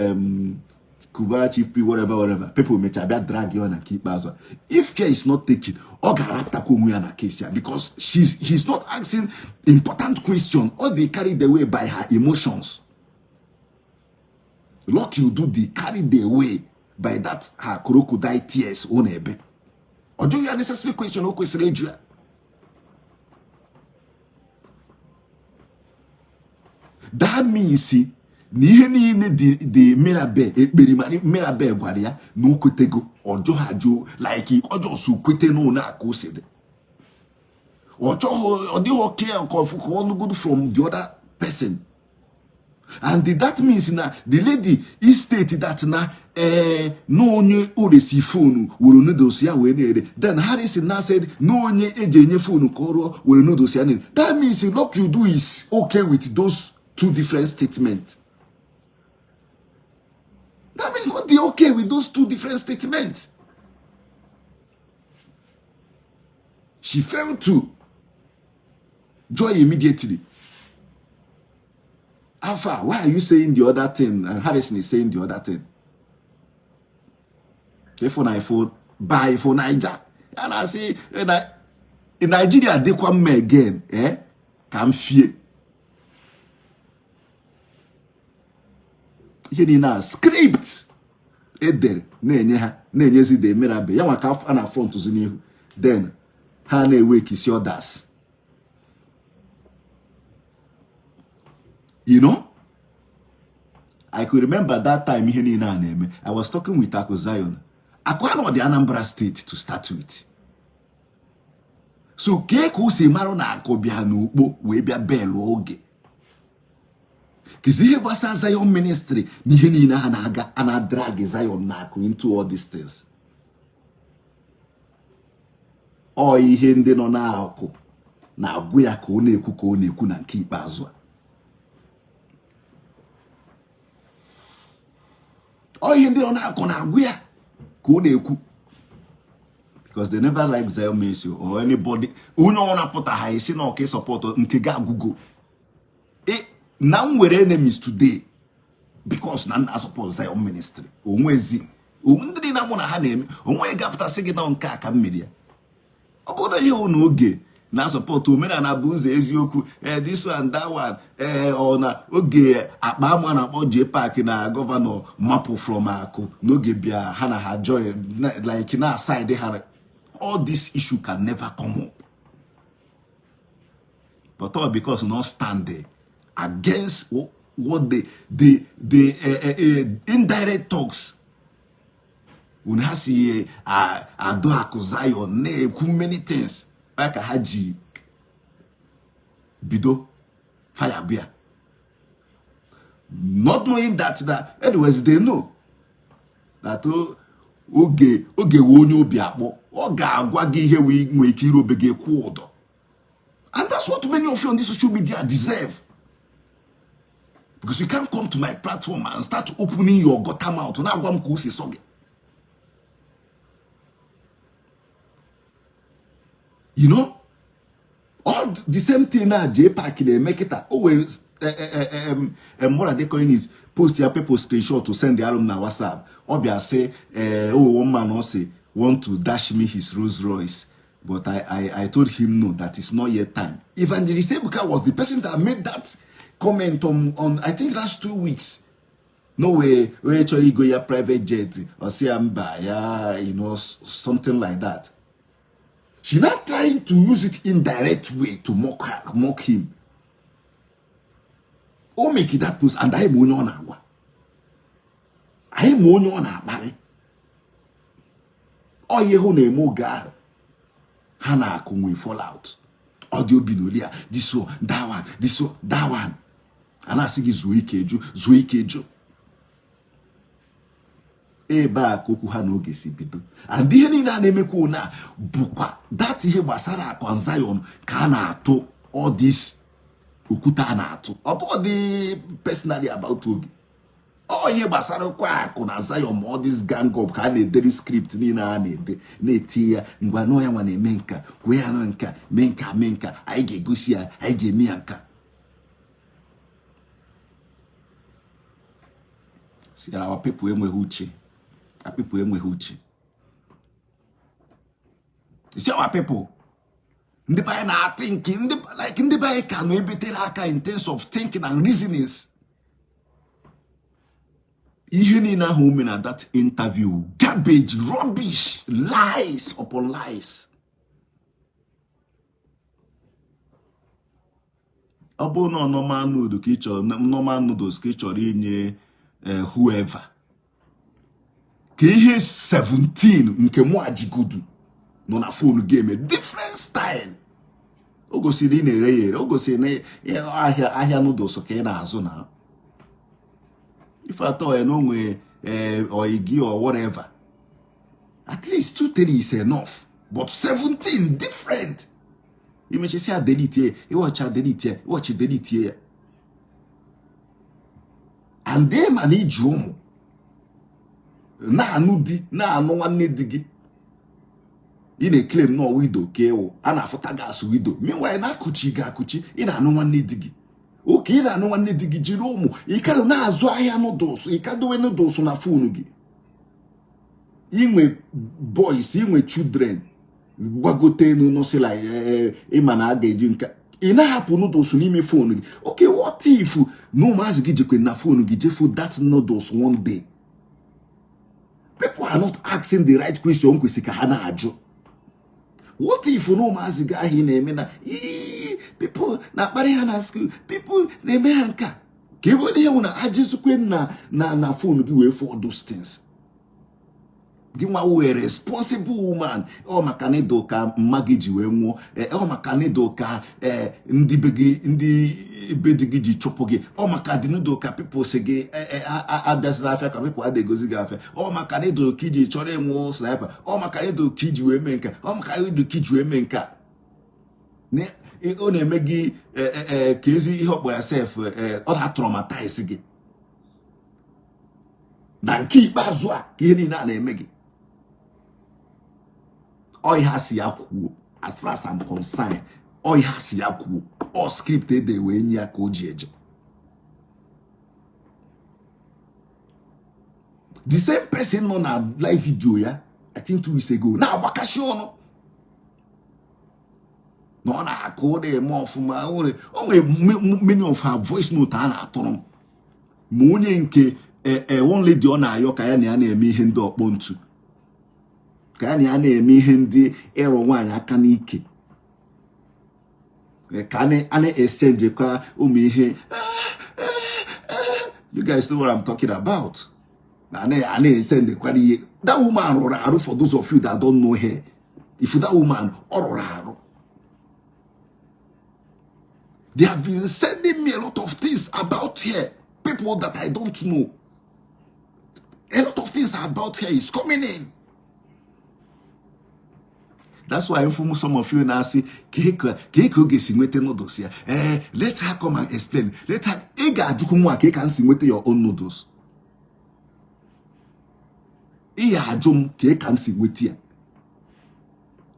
Cubana Chief Priest, whatever whatever people mecha bịa drag ya na nke ikpeazụ. If care is not taken, ọ ga-arapụtakwa onwe ya na case ya, because he's not asking important question or they carried away by her emotions. Lucky Udu dey carried away by that her crocodile tears. Ọ na-ebe, ọ jụghị ya necessary question o kwesịrị ịjụ ya. That means Na ihe niile dị Mirabel ekperima Mirabel gwara ya na o kwetego ọjọọ ha jụ like ọjọọ so kwete n'ụlọ akụ o si dị. Ọ chọghị, ọ dịghị okay ka ọ ka ọ nụgodu from the other person. And that means na the lady is state that na na onye o resi phone were noodles ya wee na-ere. Then Harrison na said na onye eji enye phone ka ọ rụọ were noodles ya na-ere. That means Lucky Udu is okay with those two different statements. That means not they okay with those two different statements. She failed to join immediately. Alpha, why are you saying the other thing and Harrison is saying the other thing? If na ifo buy for Naija and I say na in Nigeria dịkwa mma again, eh, ka m fie ihe niile a script edere na-enye ha na-enyezi the Mirabel ya nwa ka a na frontzi n'ihu, then ha na-ewekisi others. I could remember that time ihe niile a na-eme. I was talking with Aku Zion. Aku anọ dị Anambra State to start with. So kee ka o si marụ na akụ bịa n'Ukpo wee bịa belụ oge kizi ihe gbasara Zion ministry na ihe niile a na-aga a na-drag Zion na akụ into all these things. Ọ ihe ndị nọ n'akụ na-agwụ ya ka ọ na-ekwu ka ọ na-ekwu na nke ikpeazụ a. Ọ ihe ndị nọ n'akụ na-agwụ ya ka ọ na-ekwu because they never like Zion ministry or anybody. Onye ọ napụta ha esi na ọka support nke ga agwụgo na m nwere enemies today because na nna support Zion ministry. Onwezi ndị niile mụ na ha na-eme onwe gapụtasị gị na nke a ka mmiri ya. Ọ bụrụ na ihe ụnụ oge na support omenala bụ ụzọ eziokwu, this one, that one, ọ na oge akpa ama na-akpọ J Park na governor mapụ from akụ n'oge bịa ha na ha join like na side ha, all this issue can never come up. But all because no stand there against what the indirect talks unu ha si adụ akụ Zion na-ekwu many things ya ka ha ji bido fire bịa, not knowing that anyways they know that oge oge wee onye obi akpọ ọ ga-agwa gị ihe wee nwee ike irobe gị kwụ ụdọ. And that's what many of you on this social media deserve, because you can't come to my platform and start opening your gutter mouth na-agwa m ka o si sọ gị. All the same thing na J Park na-eme kịta. O wee mụra Collins post ya, people screenshot to send the m na WhatsApp. Ọ bịa sị oh, one man ọ sị want to dash me his Rolls Royce, but I told him no, that it's not yet time. Evangelist Ebuka was the person that made that comment on I think last 2 weeks. No way onye chọrọ igo ya private jet, ọ sị ya mba ya, something like that. She not trying to use it in direct way to mock her, mock him. O make that post and anyị ma onye ọ na-agwa, anyị ma onye ọ na-akparị. Ọ ihe hụ na-eme oge ahụ ha na-akụ nwe fallout. Ọ dị obi n'oli ya, this one, that one, this one, that one. A na-asị gị zuo ike jụ, zuo ike jụ. Ebe a ka okwu ha n'oge si bido. And ihe niile a na-emekwa na bụkwa that ihe gbasara akwa Zion ka a na-atụ all this okwute a na-atụ. Ọ bụ dị personally about oge ọ ihe gbasara kwa akụ na Zion ma all this gang up ka a na-ederi script niile a na-ede na-eti ya ngwa nọ ya nwa na-eme nka kwee ya nọ nka mee nka mee nka anyị ga-egosi ya, anyị ga-eme ya nka. Si our people enweghị uche, our people enweghị uche. You see our people, ndị be anyị na-athink, ndị like ndị be anyị ka nọ ebetere aka in terms of thinking and reasonings. Ihe niile ahụ o mere na that interview, garbage, rubbish, lies upon lies. Ọ bụrụ na normal noodle ka ị chọrọ, normal noodles ka ị chọrọ inye whoever, ka ihe 17 nke mụ ajigodu nọ na phone gị eme different style. O gosiri ị na-ere ya ere, o gosiri na ahịa ahịa noodles ka ị na-azụ. Na ife atọ ya na onwe oyi gị or whatever, at least two, three is enough, but 17 different. Imechisi ya, delete ya, ịwọcha, delete ya, ịwọchi, delete ya. And then ma na iji ụmụ na-anụ di, na-anụ nwanne di gị, ị na-eclaim na widow ka ịwụ, a na-afụta gas widow. Meanwhile, na-akụchi gị akụchi, ị na-anụ nwanne di gị oke, ị na-anụ nwanne di gị, jiri ụmụ, ị ka na-azụ ahịa noodles, ị ka dowe noodles na phone gị. Inwe boys, inwe children gbagote enu nọsịla, ịma na a ga-eji nka ị na-ahapụ noodles n'ime phone gị. Okay, what if na ụmụazị gị jekwe na phone gị jefu that noodles one day? People are not asking the right question kwesịrị ka ha na-ajụ. What if na ụmụazị gị ahụ ị na-eme na people na-akparị ha na school, people na-eme ha nka, ka ebe ihe nwụ na ha jezukwe na phone gị wee for those things? Gị nwa wee responsible woman, ọ maka na ịdụ ka mma gị ji wee nwụọ, ọ maka na ịdụ ka ndị be gị, ndị be di gị ji chụpụ gị, ọ maka dị n'ụdụ ka people si gị abịazila afịa, ka people ada egozi gị afịa, ọ maka na ịdụ ka iji chọrọ ịnwụ sniper, ọ maka na ịdụ ka iji wee mee nka, ọ maka na ịdụ ka iji wee mee nka, ọ na-eme gị ka ezi ihe ọ kpọrọ ya sef, ọ na-atraumatize gị. Na nke ikpeazụ a ka ihe niile a na-eme gị, ọ ihe a si ya kwuo. As far as I'm concerned, ọ ihe a si ya kwuo, ọ script ede wee nye ya ka o ji eje. The same person nọ na live video ya, I think 2 weeks ago, na-agbakashi ọnụ na ọ na-akụ, ọ na-eme ọfụma. O nwere many of her voice note a na-atụrụ m, ma onye nke one lady ọ na-ayọ ka ya na ya na-eme ihe ndị ọkpọ ntu, ka ya na ya na-eme ihe ndị ịrụ nwaanyị aka n'ike, ka a na-exchange kwa ụmụ ihe. You guys know what I'm talking about. A na-esend kwara ihe. That woman rụrụ arụ. For those of you that don't know her, if that woman, ọ rụrụ arụ. They have been sending me a lot of things about her, people that I don't know. A lot of things about her is coming in. That's why mfụ some of you na-asị ka ka oge si nweta noodles ya. Ee, let her come and explain. Let her. Ị ga-ajụkwu nwa ka ka m si nweta your own noodles. Ị ga-ajụ m ka ka m si nweta ya.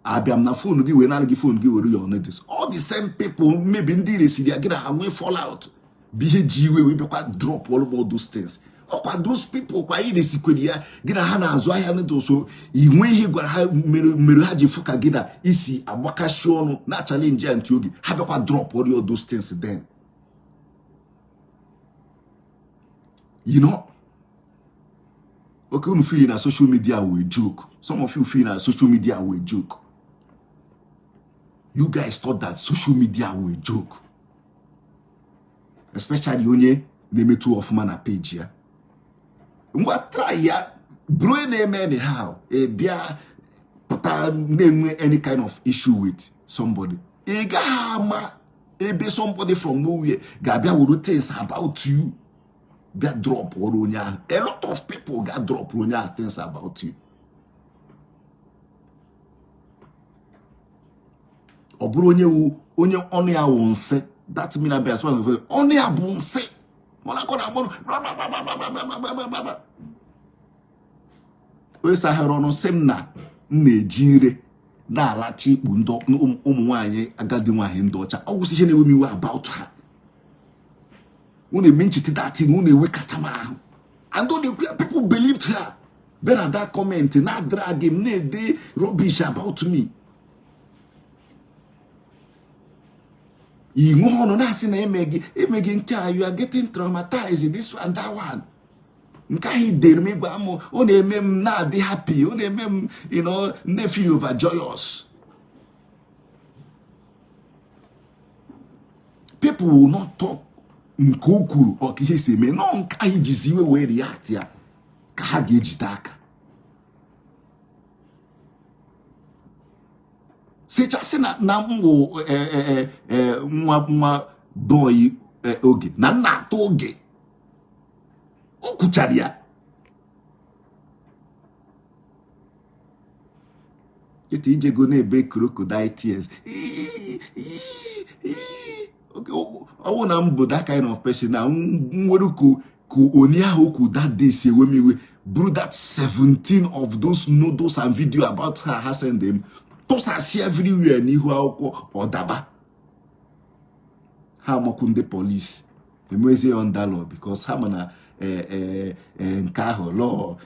Abịa m na phone gị wee nara gị phone gị were your noodles? All the same people, maybe ndị resiri ya, gị na ha nwee fallout, bụ ihe ji iwe wee bịakwa drop all those things. Ọkwa those people kwa ị resikwere ya, gị na ha na-azụ ahịa noodles, inwe ihe gwara ha mere ha ji fụ ka gị na isi agbakashi ọnụ na challenge ya ntị oge ha bịakwa drop all those things. Then okay, unu feel na social media wụ joke. Some of you feel na social media wụ joke. You guys thought that social media wụ joke, especially onye na-emetụ ọfụma na page ya. Ngwa, try ya, bụrụ onye na-eme anyhow, bịa pụta na-enwe any kind of issue with somebody, ị gaghị ama ebe somebody from nowhere ga-abịa were things about you bịa drop ọrụ onye ahụ. A lot of people ga drop onye ahụ things about you. Ọ bụrụ onye wu onye ọnụ ya wụ nsị, that mean abịa as well, ọnụ ya bụ nsị, mana akọ na-agbọrọ bla. Onye saghara ọnụ sị m na m na-eji ire na-alacha ikpu ndị ụmụ nwaanyị, agadi nwaanyị ndị ọcha. Ọ gwụsị ihe na-ewe m iwe about ha. Unu eme ncheta datin, unu ewe kacha m ahụ. And ọ na-ekwu ya, people believed her. Bịa na that comment na drag m, na-ede rubbish about me. Inwe ọnụ na-asị na eme gị nke a, you are getting traumatized, this one, that one. Nke ahụ dere m ịgwa m, ọ na-eme m na-adị happy, ọ na-eme m na-efeel overjoyous. People will not talk nke o kwuru ọ ka ihe si eme nọ nke anyị jizi iwe wee react ya ka ha ga-ejide aka sịchasị na na m wụ nwa nwa boy oge na nna atọ oge o kwuchara ya. Kịta ijego na-ebe crocodile tears. Ọwụ na m bụ that kind of person na m nwere ka onye ahụ kwu that day si ewe m iwe buru that 17 of those noodles and video about her ha send them tụsasị everywhere n'ihu akwụkwọ ọdaba ha amakwu ndị police emezie under law because ha ma na nke ahụ law.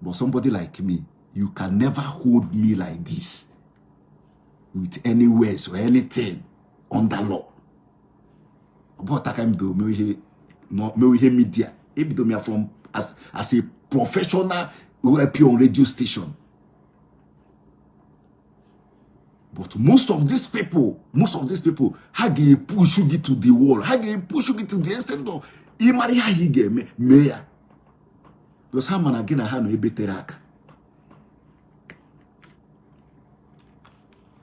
But somebody like me, you can never hold me like this with any words or anything under law. Ọ ka m bido mewe ihe media, ebido m ya from as a professional rep on radio station. But most of these people, ha ga-epush gị to the wall, ha ga-epush gị to the extent of ịmara ihe ahụ ị ga-eme mee ya, because ha mana gị na ha nọ ebe tere aka.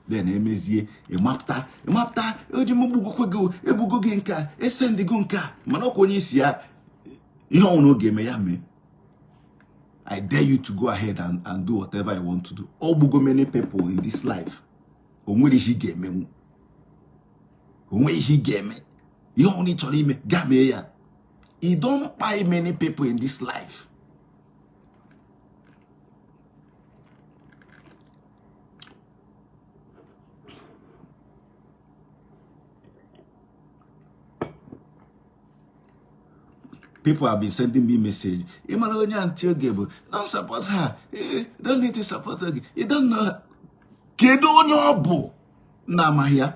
Then emezie ịmapụta ịmapụta oji m gbugokwe gị, ebugo gị nke a, esendigo nke a, mana ọkwa onye isi ya ihe ọnwụ oge eme ya mee. I dare you to go ahead and do whatever you want to do. Ọ gbugo many people in this life. O nwere ihe ị ga-emenwu, o nwere ihe ị ga-eme. Ihe ọbụla ị chọrọ ime, gaa mee ya. You don't kpai many people in this life. People have been sending me message. Ị mara onye Aunty Oge bụ? Don't support her. Don't need to support Oge. You don't know her. Kedu onye ọ bụ na-amaghị ya?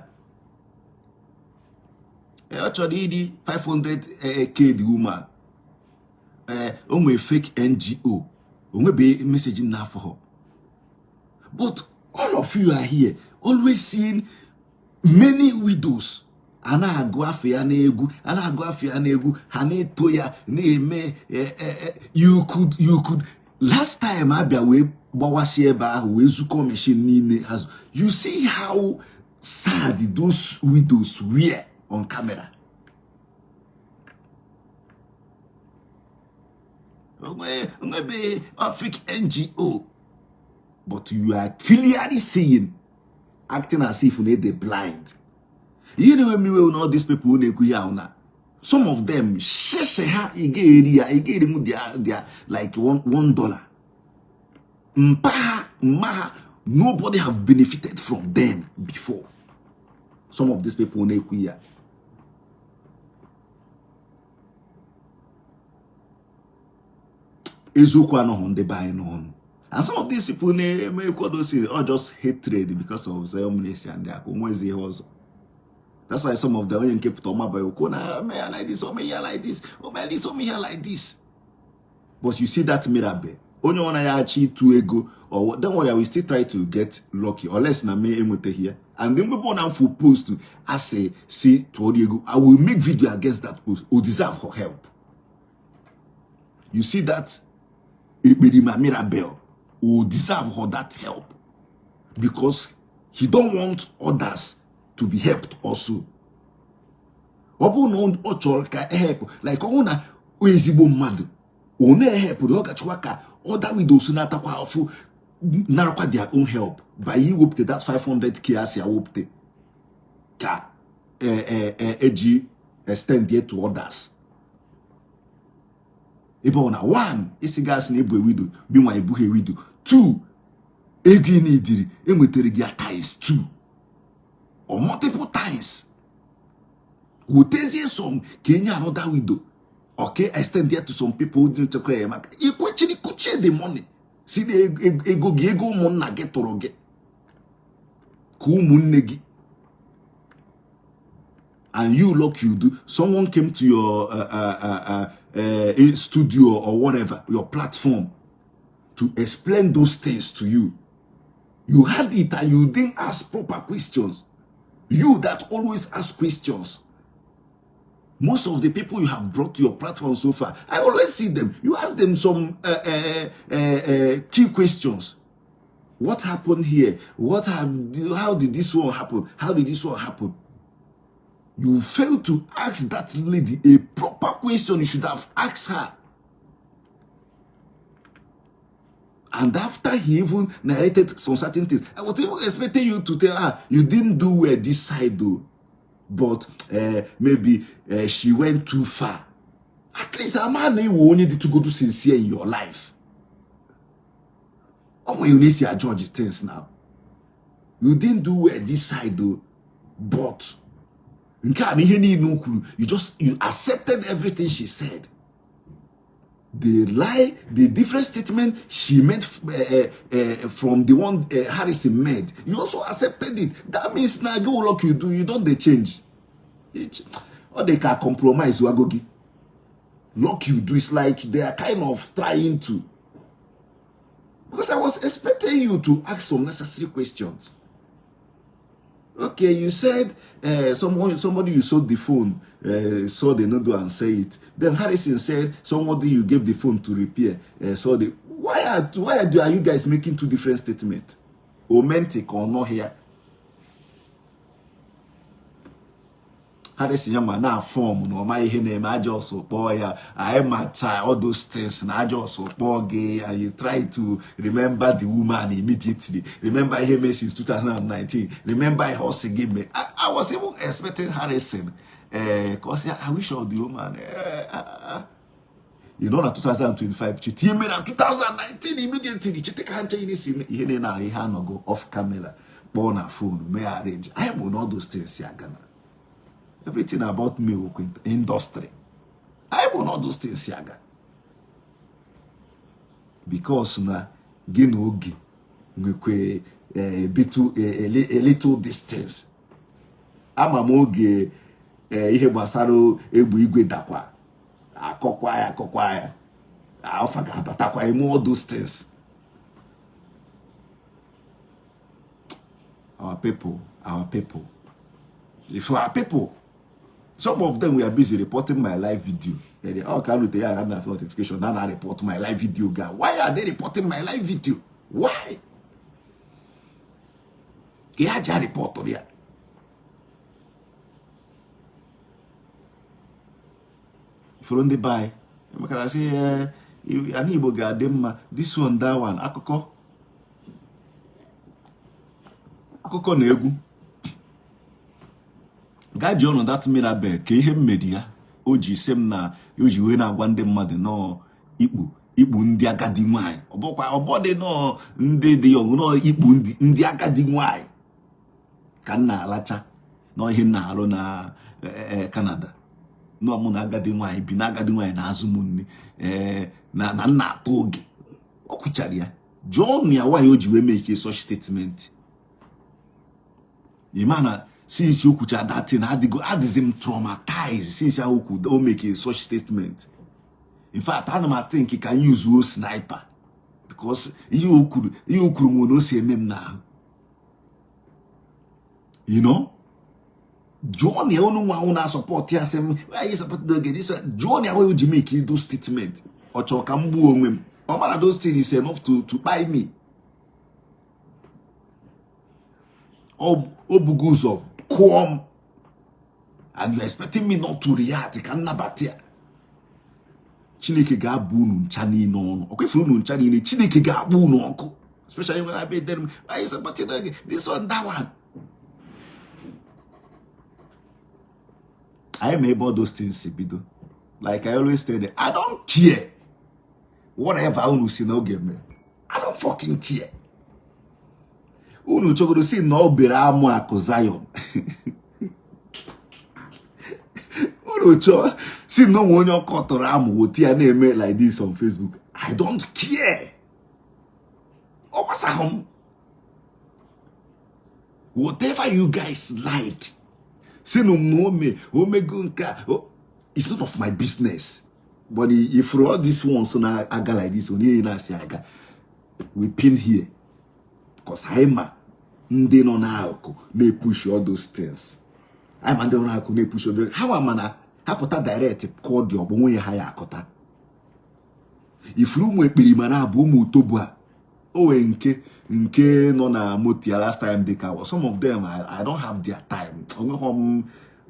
Ọ chọrọ iri 500K the woman. O nwere fake NGO. O nwebe message n'afọ ha. But all of you are here always seeing many widows a na-agụ afọ ya n'egwu, a na-agụ afọ ya n'egwu, ha na-eto ya na-eme. You could last time abịa wee gbawasị ebe ahụ wee zukọ machine niile ha. You see how sad those widows were on camera. Onwebe fake NGO, but you are clearly seeing, acting as if na dey blind. Ihe na-enwe m iwe na all these people na-ekwu ihe ahụ na some of them sheshe ha ị ga-eri ya, ị ga-eri m their like $1 mpa ha mma ha. Nobody have benefited from them before. Some of these people na-ekwu ya eziokwu anọghị ndị be anyị n'ọnụ. And some of these people na-eme ekwodosi or just hatred because of Zion Ministry and akụ nwezi ihe ọzọ. That's why some of them, onye nke pụta ọma bụ okwu na ome ya like this, ome ya like this, ome this, ome ya like this. But you see that miracle, onye ọ naghị achọ ịtụ ego or don't worry, I will still try to get lucky unless na me enwetaghị ya. And then mgbe na mfu post asị si tụọrọ ego, I will make video against that post o deserve for help. You see that Ekperima Mirabel will deserve for that help because he don't want others to be helped also. Ọ bụrụ na ọ chọrọ ka help, like ọ bụrụ na ezigbo mmadụ ọ na-ehepụrụ, ọ gachọkwa ka other widows na-atakwa afụ narakwa their own help by iwepụta that 500K asị awepụta ka eji extend it to others. Ebe ọ na one isi gasị na ebu widow bi nwa ebughị widow, two ego ị na-ediri enwetara gị ya times two or multiple times, wetezie some ka enye another widow or ka extend it to some people dị nchekwa ya maka ikwechiri kuchie the money si na ego gị, ego ụmụnna gị tụrụ gị ka ụmụnne gị. And you look, you do, someone came to your studio or whatever, your platform, to explain those things to you. You had it and you didn't ask proper questions. You that always ask questions. Most of the people you have brought to your platform so far, I always see them. You ask them some key questions. What happened here? How did this one happen? How did this one happen? You failed to ask that lady a proper question you should have asked her. And after he even narrated some certain things, I was even expecting you to tell her, you didn't do well this side though. But maybe she went too far. At least a man will only need to go to sincere in your life. How you need to judge things now? You didn't do well this side though, but nke a na ihe niile o kwuru, you accepted everything she said. The lie, the different statement she made from the one Harrison made, you also accepted it. That means now go luck you do, you don't they change. Or they can compromise wagogi. Luck you do is like they are kind of trying to. Because I was expecting you to ask some necessary questions. Okay, you said somebody you sold the phone saw the noodle and say it. Then Harrison said somebody you gave the phone to repair saw the. Why are you guys making two different statements? Omentik or not here? Harrison ya ma na form na ọma ihe na-eme aja ọsọ kpọọ ya anyị macha all those things na aja ọsọ kpọọ gị and you try to remember the woman immediately, remember ihe mere since 2019, remember ihe ọ sị gị mee. I was even expecting Harrison ka ọ sị I wish all the woman you know na 2025 cheta ime na 2019 immediately cheta ka ha nche ihe si ihe niile na ihe anọgo off camera kpọọ na phone mee arrange. Anyị bụ na all those things ya gana everything about me industry. I will not those things yaga. Because na gị na oge nwekwe a little distance. Ama m oge ihe gbasara egbe igwe dakwa akọkwa ya akọkwa ya alpha ga-abatakwa ime all those things. Our people, if our people, some of them were busy reporting my live video. They all come with the notification. Now I report my live video guy. Why are they reporting my live video? Why? He report on ya. From the buy, because I say, ani Igbo ga-adị mma. This one, that one. Akụkọ. Akụkọ na egwu. Gaa jụọ nụ that Mirabel ka ihe mmeri ya o ji sị m na o ji wee na-agwa ndị mmadụ nọọ ikpu ndị agadi nwanyị ọbọkwa ọbọdị nọọ ndị dị ọgụ nọọ ikpu ndị agadi nwanyị ka m na-alacha nọọ ihe m na-arụ na Canada nọọ mụ na agadi nwanyị bi na agadi nwanyị na-azụ m nri na na nna atụ oge ọ kwuchara ya jụọ nụ ya nwaanyị o ji wee make such statement. Ị ma na since o kwuchara that thing adịghị m traumatized since ahụ okwu o make such statement. In fact, ana m think ka m use o sniper because ihe o kwuru m na o si eme m n'ahụ. You know? Jụọ ya unu nwa ahụ na-asọpọt ya sị m why you support oge this jụọ ya why o ji make those statement. Ọ chọrọ ka m gbuo onwe m. Ọ mara those things is enough to buy me. O bugo ụzọ kụọ m and you are expecting me not to react ka nnabata ya. Chineke ga-abụ unu ncha niile ọnụ. Ọ kwefuru unu ncha niile Chineke ga-akpọ unu ọkụ. Especially when I be there, why you supporting this one, that one. I am able those things bido. Like I always say, I don't care whatever unu si n'oge mee. I don't fucking care. Unu chọgoro si na ọ bere amụ akụ Zion. Unu chọọ si na onwe onye ọkọ tọrọ amụ wotu ya na-eme like this on Facebook. I don't care. Ọ gbasahụ m. Whatever you guys like. Si na ome omego nke a, it's none of my business. But if all these ones na aga like this, onye na-asị aga, we pin here. Because I'm a Ndị nọ n'akụkụ na-epush all those things. Anyị ma ndị nọ n'akụkụ na-epush all those. Ha nwa mana ha pụta direct kụọ dị ọgbọ nwunye ha ya akọta. Ifuru ụmụ ekperima na-abụ ụmụ utobu a, o nwere nke nọ na moto ya last time, dị ka some of them, I don't have their time. Onweghị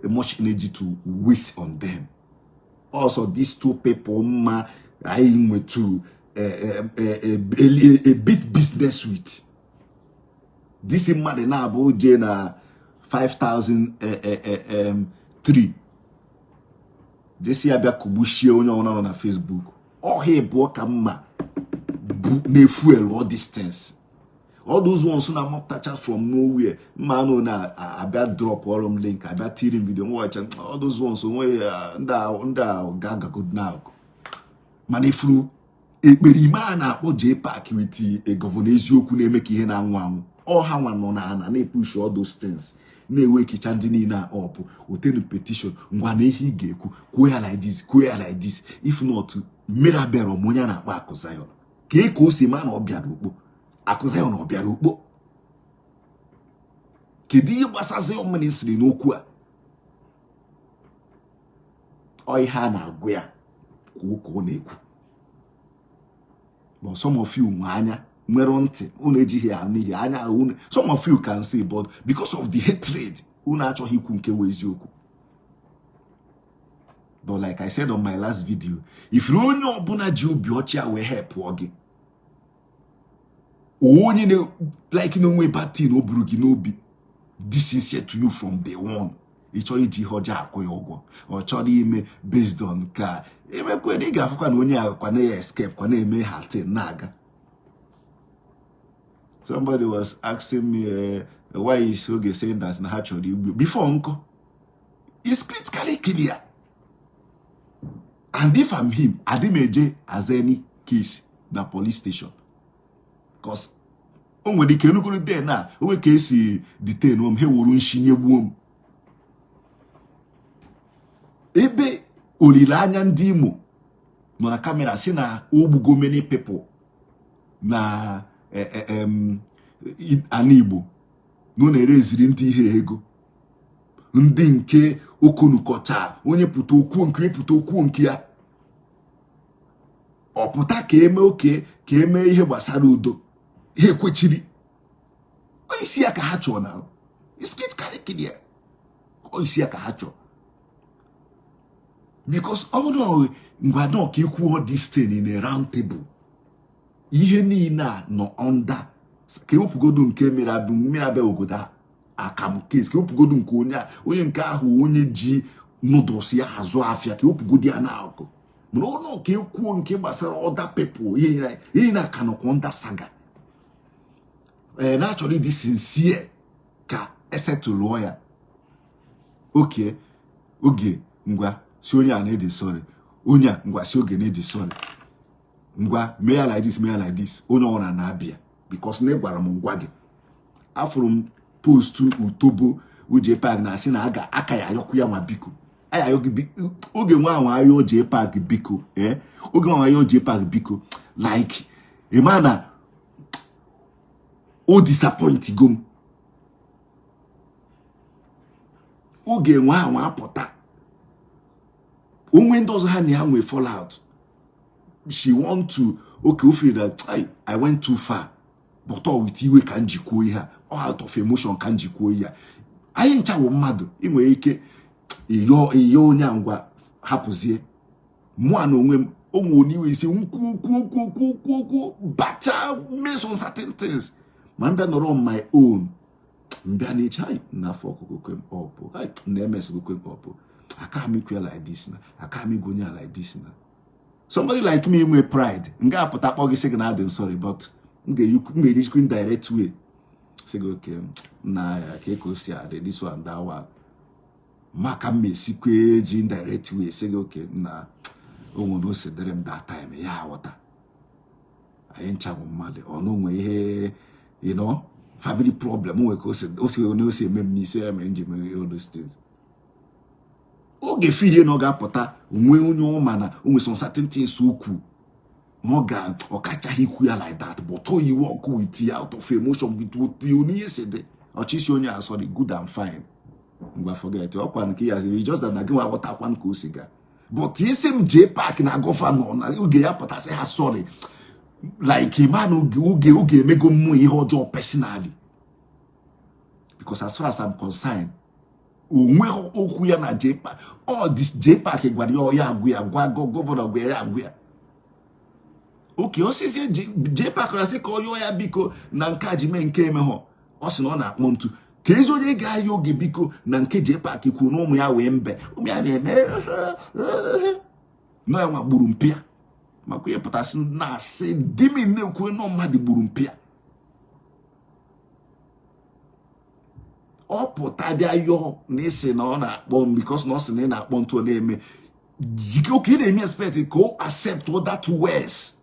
m much energy to waste on them. Also, these two people mma anyị nwetu a bit business with this mmadụ na-abụ jee na 5003 jesi ya bịa kugbuchie onye ọbụla nọ na Facebook. Ọha ịbụọ ka mma bụ na-efuel all distance, all those ones na-amapụtacha from nowhere. Mma anụ na-abịa drop ọrụ m link, abịa tiri m video nwacha. All those ones onwe ndị a ga-agago n'akụ. Mana ifuru ekperime a na-akpọ JPAC with Governor Eziokwu na-eme ka ihe na-anwụ anwụ, ọha nwa nọ na ana na-epush all those things, na-ewe ekecha ndị niile a ọpụ otenu petition. Ngwa, na ihe ị ga-ekwu, kwuo ya like this, kwuo ya like this. If not, mmiri abịara ọmụ onye a na-akpọ Akụ Zion ka ka o si ma na ọ bịara ukpo. Akụ Zion ọ bịara ukpo? Kedu ihe gbasa Zion Ministry n'okwu a? Ọ ihe a na-agụ ya kwuo ka ọ na-ekwu. But some of you nwe anya, nwere ntị, unu ejighị ya n'ihi anya unu. Some of you can see, but because of the hatred, unu achọghị ikwu nke wụ eziokwu. But like I said on my last video, if onye ọbụla ji obi ọcha wee helpụọ gị, onye na like na onwe bad thing o buru gị n'obi, this sincere to you from day one, ị chọrọ iji ihe ọjọọ akwụ ya ụgwọ, ọ chọrọ ime based on ka emekwe na ị ga-afụkwa na onye a kwa na ya escape kwa na-eme ha thing na-aga. Somebody was asking me, why is Oge saying that na ha chọrọ igbu before nkọ? It's critically clear, and if I'm him, adị m eje as any case na police station, cause o nwere ike enugoro den na onwe ka esi detain m, ha wuru nshi nyegbuo m. Ebe olileanya ndị Imo nọ na camera si na ogbugo many people na ana Igbo, na ọ na-ereziri ndị ihe ego, ndị nke okonukọcha, onye pụta okwu nke pụta okwu nke ya, ọ pụta ka eme oke ka eme ihe gbasara udo, ha ekwechiri. Isi ya ka ha chọrọ na isi ya ka ha chọrọ, because ọ bụrụ ngwa nọ ka ikwuo this thing in a round table, ihe niile a nọ under ka ewepụgodu nke mmiri abịa, mmiri abịa ogodo akam case, ka ewepụgodu nke onye a, onye nke ahụ, onye ji noodles ya azụ afịa, ka ewepụgodu ya n'akụ. Mana ụlọ ka ekwuo nke gbasara other people, ihe na ka nọkwa under saga ee na-achọrọ ịdị sincere ka esetụlụọ ya oke oge. Ngwa, si onye a na-edi sorry, onye a, ngwa, si oge na-edi sorry, ngwa, mee ya like this, mee ya like this, onye ọbụla na-abịa, because na ị gwara m ngwa gị. Afụrụ m post utobo JPAC na-asị na aga aka ya ayọkwu ya ma biko aya ayọ gị oge nwa ahụ ayọ JPAC biko, ee, oge nwa ahụ ayọ JPAC biko, like ịma na o disappoint go m. Oge nwa ahụ apụta onwe ndị ọzọ ha na ya nwee fallout, she want to, okay, o feel that I went too far, but all with iwe ka m ji kwuo ihe a, all out of emotion ka m ji kwuo ihe a. Anyị ncha wụ mmadụ. Ị nwere ike ịyọ ịyọ onye a, ngwa, hapụzie. Mụa na onwe m, o nwere n'iwe isi nkwuo kwuo kwuo kwuo kwuo kwuo bacha mee some certain things, ma m bịa nọrọ on my own, mbịa n'echi ai n'afọ ọkụkọ kwe m ọpụ ai na emesịgokwe m ọpụ aka m ikwu ya like this, na aka m igwu onye a like this, na somebody like me nwe pride m ga-apụta kpọ gị sị gị na adị m sorry, but m ga-eyikwu indirect way sị gị, okay, na ya ka o si adị, this one, that one, maka m esikwa ji indirect way sị gị, okay, na o nwere o si dịrị m that time ya aghọta. Anyị ncha bụ mmadụ. Ọ na onwe ihe family problem nwere ka o si eme m n'isi ya mere m ji mee all those things. Oge filie na ọ ga-apụta nwee onye ọ ma na o nwere some certain things okwu. Na ọ ga ọ kachaghị ikwu ya like that, but o iwe ọkụ with ya out of emotion with otu ihe si dị ọchịchị onye a, sorry, good and fine, ngwa, forget ọkwa nke ya sịrị, just that na gị nwa aghọtakwa ka o si gaa. But isi m JPAC na governor na oge ya pụtasị ha sorry, like man, oge emego mmụọ ihe ọjọọ personally, because as far as I'm concerned, onweghị okwu ya na JPAC. Ọ JPAC gwara ya, ya agwụ ya gwa governor, gwa ya agwụ ya oke osisi JPAC asị ka ọ yọọ ya biko na nke a ji mee nke emeghọ. Ọ sị na ọ na-akpọ ntu ka ezi onye ga-ayọ oge biko na nke JPAC kwuru na ụmụ ya wee mbe ụmụ ya na-eme na ya nwa gburu mpịa makwa ihe pụtasị na-asị dimi na-ekwu na mmadụ gburu mpịa. Ọ pụta bịa yọọ na ịsị na ọ na-akpọ m because na ọ sị na ị na-akpọ ntu, ọ na-eme jike oke ị na-eme expect ka o accept that words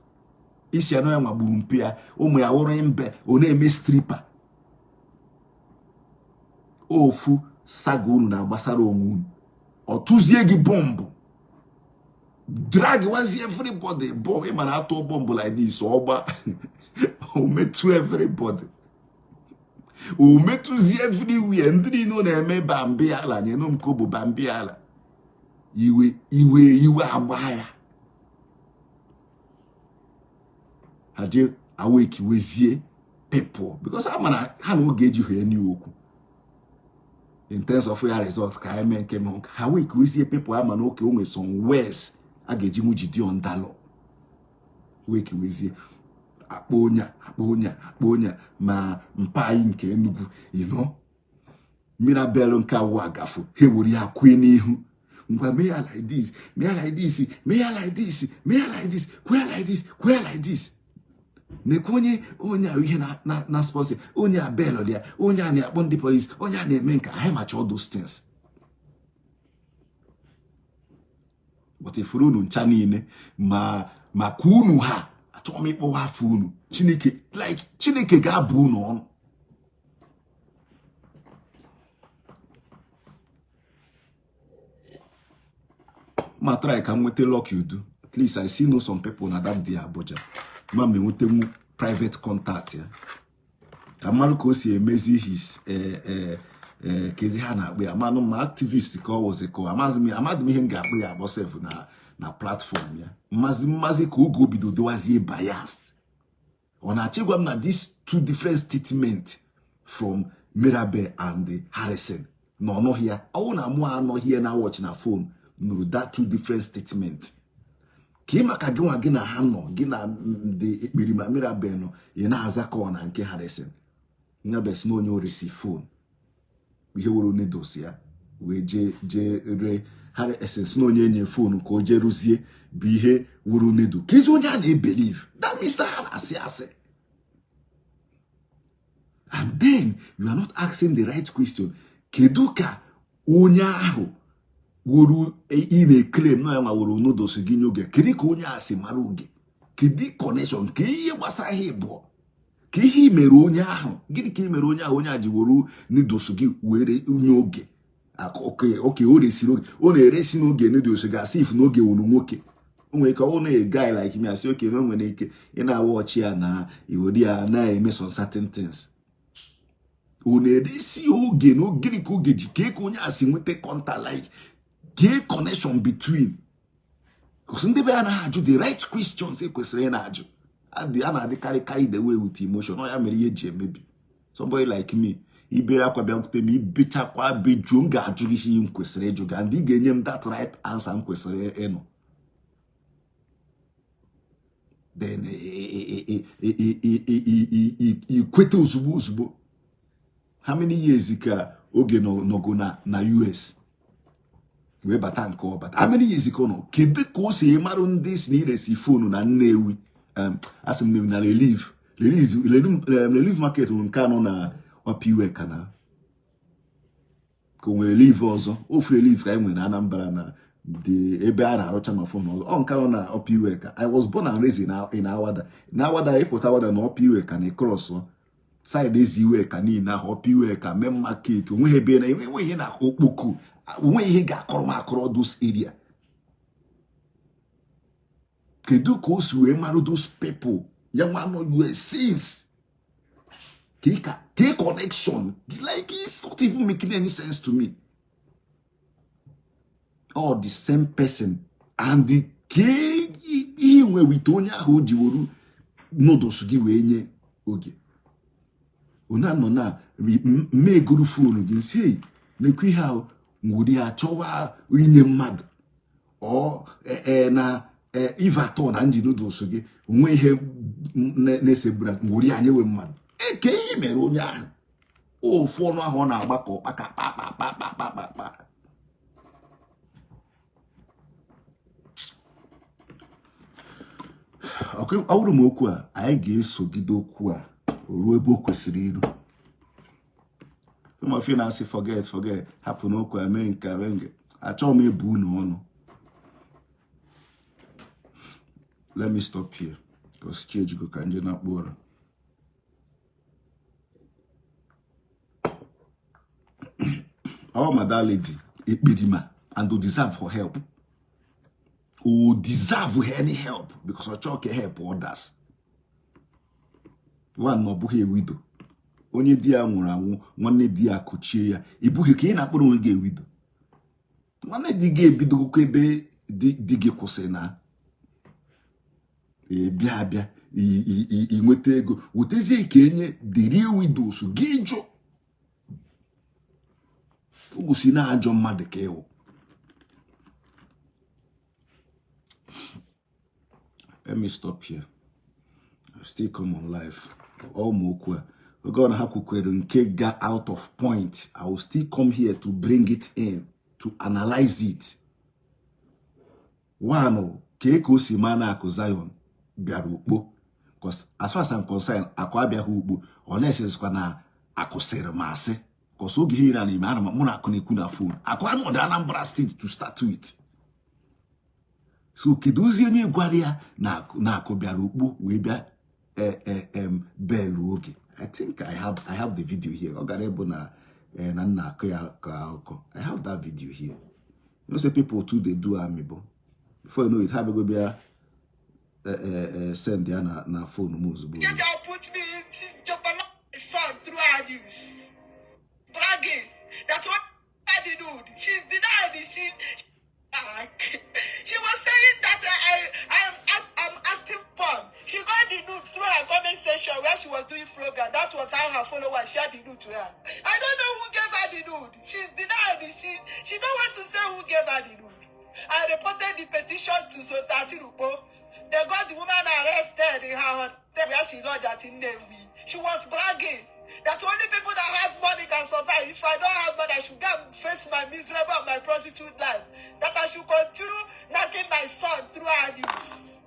isi anọ ya nwa gburu mpi ya, ụmụ ya wụrụ mbe, ọ na-eme stripper. Ofu saga unu na-agbasara onwe unu, ọ tụzie gị bọmbụ, drag wazie everybody bọmbụ. Ị mara atụ bọmbụ like this, ọgba o metụ everybody, o metụzie everywhere. Ndị niile ọ na-eme bambi ala nyenu m ka ọ bụ bambi ala, iwe iwe iwe agba ya, ha jee awekiwezie people because a mara ha na oge eji ha enyi okwu in terms of ya result ka anyị mee nke mee ha wekiwezie people ama na oke o nwere some words a ga-eji mụ jide ondalọ wekiwezie akpọ onye a, akpọ onye a, akpọ onye a, ma mpa anyị nke Enugu Mirabel nke awụ agafụ ha ewere ya kwue n'ihu, ngwa, mee ya like this, mee ya like this, mee ya like this, mee ya like this, kwee ya like this, kwee ya like this. Na-ekwe onye onye ahụ ihe na sponsor onye a bel dị ya, onye a na-akpọ ndị polisi, onye a na-eme nke anyị macha all those things. But ifuru unu ncha niile ma maka unu ha achọghị m ịkpọwa afọ unu. Chineke, like Chineke ga-abụ unu ọnụ. Ma try ka m nweta Lucky Udu. At least I see know some people na that day Abuja, ma m enwetenwu private contact ya ka mmadụ ka o si emezi his kezi ha na-akpọ ya manụ ma activist ka ọ wụzi ka amaghị m, amaghị m ihe m ga-akpọ ya akpọ sef na platform ya mmazi mmazi ka oge o bido dowazie biased. Ọ na-achọ ịgwa m na these two different statement from Mirabel and Harrison na ọnụghị ya ọwụ na mụ anọghị ya na watch na phone nụrụ that two different statement ka ị maka gị nwa gị na ha nọ gị na ndị ekperima Mirabel nọ ị na-aza ka ọ na nke Harrison. Mirabel si na onye oresi phone ihe were nedos ya wee jee jee ree. Harrison si na onye enye phone ka o jee rụzie bụ ihe wuru nedo ka ezi onye a na-ebelieve. That means that ha na-asị asị, and then you are not asking the right question. Kedu ka onye ahụ wuru ị na-eclaim na ya nwa wuru noodles gị nye oge, kedu ka onye a si mara oge? Kedu connection ka ihe gbasara ha ịbụọ ka ihe ị mere onye ahụ? Gịnị ka ị mere onye ahụ onye a ji wuru noodles gị were nye oge? Oke o resiri oge, ọ na-eresi n'oge noodles gị asị if n'oge wuru nwoke o nwere ike ọ na guy like me asị oke na o nwere ike ị na-awa ọchị ya na iwere ya na-eme some certain things. Ọ na-eresi oge na gịnị ka oge ji ka onye a si nweta contact, like kee connection between? Because ndị be ya anaghị ajụ the right questions e kwesịrị ị na-ajụ. A na-adịkarị carried away with emotion. Ọ ya mere ihe ji emebi. Somebody like me, ibere akwa bịakwute m, ibechakwa bejuo, m ga-ajụ gị ihe m kwesịrị ịjụ gị and ị ga-enye m that right answer m kwesịrị ịnụ. Then ikweta ozugbo ozugbo. How many years ka oge nọgo na US wee bata nke ọ bata? How many years ka ọ nọ? Kedu ka o si marụ ndị si na iresi phone na Nnewi? Asị m Nnewi na Relief Relief Market nke anọ na Ọpa ka na ka o nwere relief ọzọ ofu relief ka anyị nwere na Anambra na dị ebe a na-arụcha ma phone ọzọ ọ nke nọ na Ọpa Iweka. I was born and raised in Awada, na Awada. Ịpụta Awada na Ọpa Iweka na cross side ezi Iweka niile ahụ, Ọpa Iweka main market, onweghị ebe na enweghị ihe na okpoko, onweghị ihe ga-akọrọ m akọrọ those area. Kedu ka o si wee mara those people ya nwa nọ US since? Ka connection, like, it's not even making any sense to me. All the same person and the ke ihe nwe with onye ahụ o ji wuru noodles gị wee nye oge onye anọ na mme egoro phone gị nsi nekwa ihe ahụ nwere ya chọwa inye mmadụ ọ na ive atọ na nji noodles gị onwe ihe na-esegbura nwere ya nyewe mmadụ eke ihe mere onye ahụ ofu ọnụ ahụ ọ na-agba ka ọkpaka kpakpakpakpakpakpa. Ọ bụrụ m okwu a anyị ga-esogide okwu a ruo ebe o kwesịrị iru. Some of you na-asị forget forget hapụ n'okwu a mee nke mee nke achọghị m ebu unu ọnụ. Let me stop here because chi ejigo ka nje na-akpụ ụra. All my that lady ekperima and to deserve for help. O deserve any help because ọ chọọ ka help others. One na ọ bụghị widow. Onye di ya nwụrụ anwụ nwanne di ya kuchie ya ị bụghị ka ị na-akpọrọ onwe gị widow. Nwanne di gị ebidogokwa ebe di gị kwụsị na bịa abịa ị nweta ego wetezie ka enye the real widows gị jụ ogosi na ajọ mmadụ ka ịwụ. Let me stop here. I still come on live. Ụmụ okwu a oge ọ na ha kwukwere nke ga out of point, I will still come here to bring it in to analyze it. One, ka o si ma na Akụ Zion bịara ukpo, because as far as I'm concerned akụ abịaghị ukpo ọ na-esezikwa na akụ sịrị m asị because oge ihe na ime ana mụ na akụ na-ekwu na phone akụ anọdụ Anambra State to start with. So kedu ozi onye gwara ya na akụ bịara ukpo wee bịa belu oge? I think I have the video here. Ọ gara ịbụ na na nna akụ ya ka akụkọ. I have that video here. You know say people too dey do amibo. Before you know it, ha bego bịa send ya na phone m ozugbo. Get out, put me in son through her news. Bragging that what the dude. She's denied it. She was saying that I'm acting porn. She got the nude through her comment section where she was doing program. That was how her followers shared the nude to her. I don't know who gave her the nude. She's denied it. She don't want to say who gave her the nude. I reported the petition to Zotati Rupo. They got the woman arrested in her hotel where she lodged at Nnewi. She was bragging that only people that have money can survive. If I don't have money, I should go and face my miserable and my prostitute life. That I should continue knocking my son through her news.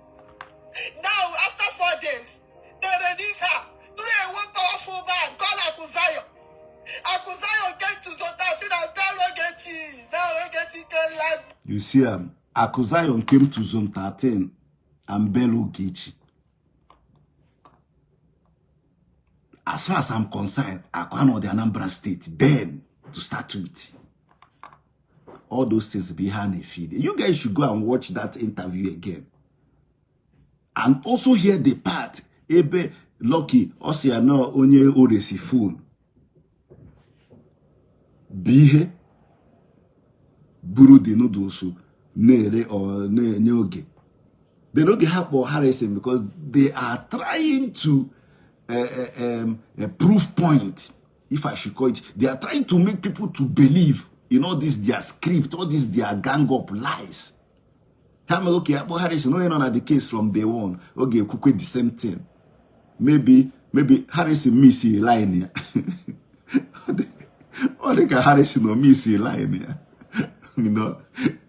Now, after 4 days, they release her through a one powerful man called Akuzayo. Akuzayo came to Zone 13 and tell Ogechi. Now Ogechi can live. You see, Akuzayo came to Zone 13 and bail Ogechi. As far as I'm concerned, Akwano the Anambra State, then to start with. All those things behind a feed. You guys should go and watch that interview again. And also hear the part, Ebe Lucky, Osiano, Onye Oresi phone. Bihe, Buru the noodles, Nere or Nyoge. They don't get help or Harrison because they are trying to a proof point, if I should call it. They are trying to make people to believe in all this their script, all this their gang up lies. Okay, Harrison, no, not the case from day one. Okay, cook the same thing. Maybe Harrison miss a line here. Or they can Harrison or miss a line here. You know,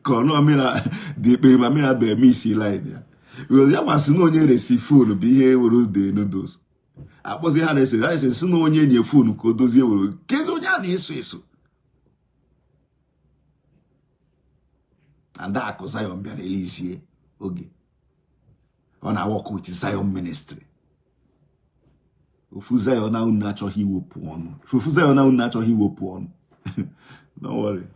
the miss a line here. Because that was no onye receive phone be here with the noodles. Akpọzi Harrison, Harrison si na onye nye phone ka o dozie were kezi onye a na-eso eso. And that Akụ Zion bịara elizie oge ọ na-work with Zion ministry. Ofu Zion ahụ na-achọghị iwepụ ọnụ. Ofu Zion ahụ na-achọghị iwepụ ọnụ. Don't worry.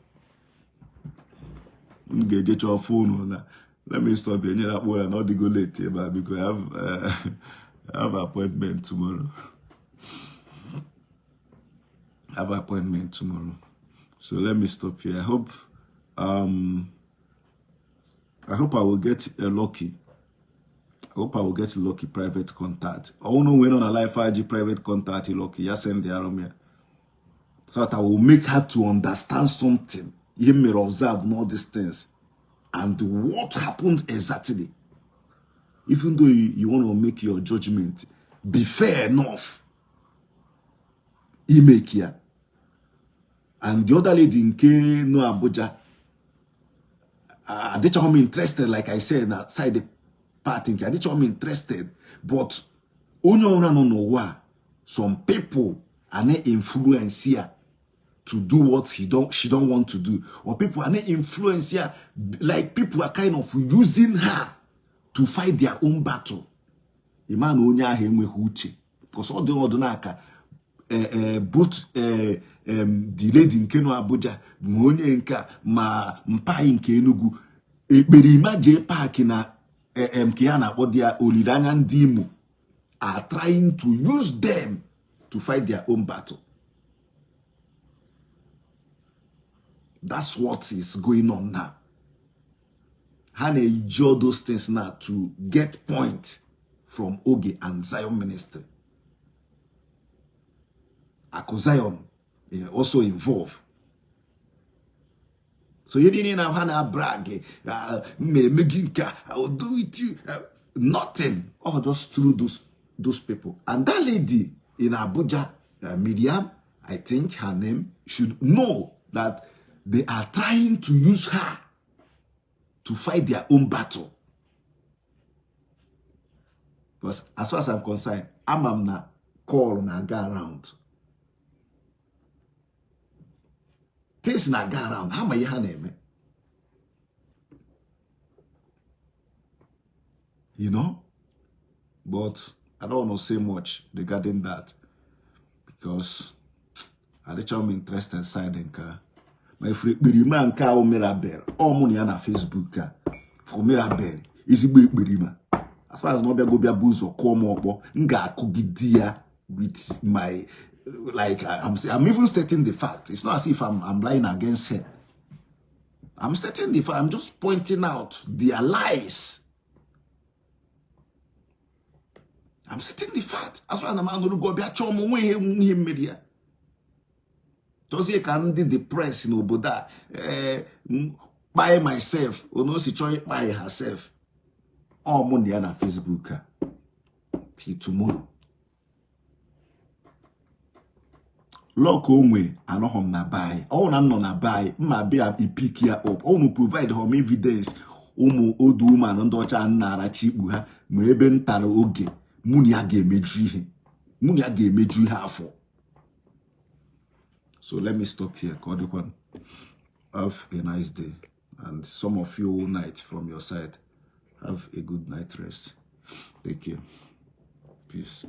M ga-eje chọọ phone na Let me stop here. Nyere akpụ ụra na ọ dịgo late ebe a because I have appointment tomorrow. I have appointment tomorrow. So let me stop here. I hope I will get lucky. I hope I will get lucky private contact. Oh no, we're not a life IG private contact lucky. Ya send the arrow me. So that I will make her to understand something. He may observe all these things. And what happened exactly. Even though you want to make your judgment, be fair enough. Imake ya. And the other lady nke no Abuja, adịchaghị m interested, like I said, na side part nke adịchaghị m interested, but onye ọbụla nọ n'ụwa, some people are na-influence ya to do what he don't she don't want to do, or people are na-influence ya, like people are kind of using her to fight their own battle. Ịma na onye ahụ enweghị uche, because ọ dị ọdụ n'aka both the lady nke nọ Abuja ma onye nke a ma mpaghị nke Enugu ekperima jee paaki na nke ya na-akpọ di ya olileanya ndị Imo are trying to use them to fight their own battle. That's what is going on now. Ha na-eji all those things now to get point from Oge and Zion Ministry. Aku Zion also involved. So you didn't have ha na-brag, I will do it you. Nothing. All just through those people. And that lady in Abuja, Miriam, I think her name, should know that they are trying to use her to fight their own battle. Because as far as I'm concerned, I'm na call na go around. Things na go around. How ma ihe ha na-eme? You know? But I don't want to say much regarding that because adịchọ m interested side nke a. Ma ifuru ekperima nke ahụ Mirabel, ọ mụ na ya na Facebook a for Mirabel, ezigbo ekperima. As far as na ọ bịago bịa bụ ụzọ kụọ m ọkpọ, m ga-akụgide ya with my, like, I'm even stating the fact. It's not as if I'm lying against her. I'm stating the fact. I'm just pointing out their lies. I'm stating the fact. As far as I'm anụrụ bịa chọọ m nwe ihe mmeri ya. Chọzie ka ndị depressed n'obodo a kpaị myself, ono o si chọọ ịkpaị herself. Ọ mụ na ya na Facebook a till tomorrow. Lọk onwe anọghị m na be anyị. Ọ na nọ na be anyị, mma bịa ipik ya up. Ọ unu provide hom evidence ụmụ odu ụmụanụ ndị ọcha na-arachi ikpu ha ma ebe m tara oge mụ na ya ga-emeju ihe. Mụ na ya ga-emeju ihe afọ. So let me stop here. Ka ọ dịkwa. Have a nice day. And some of you night from your side, have a good night rest. Take care. Peace.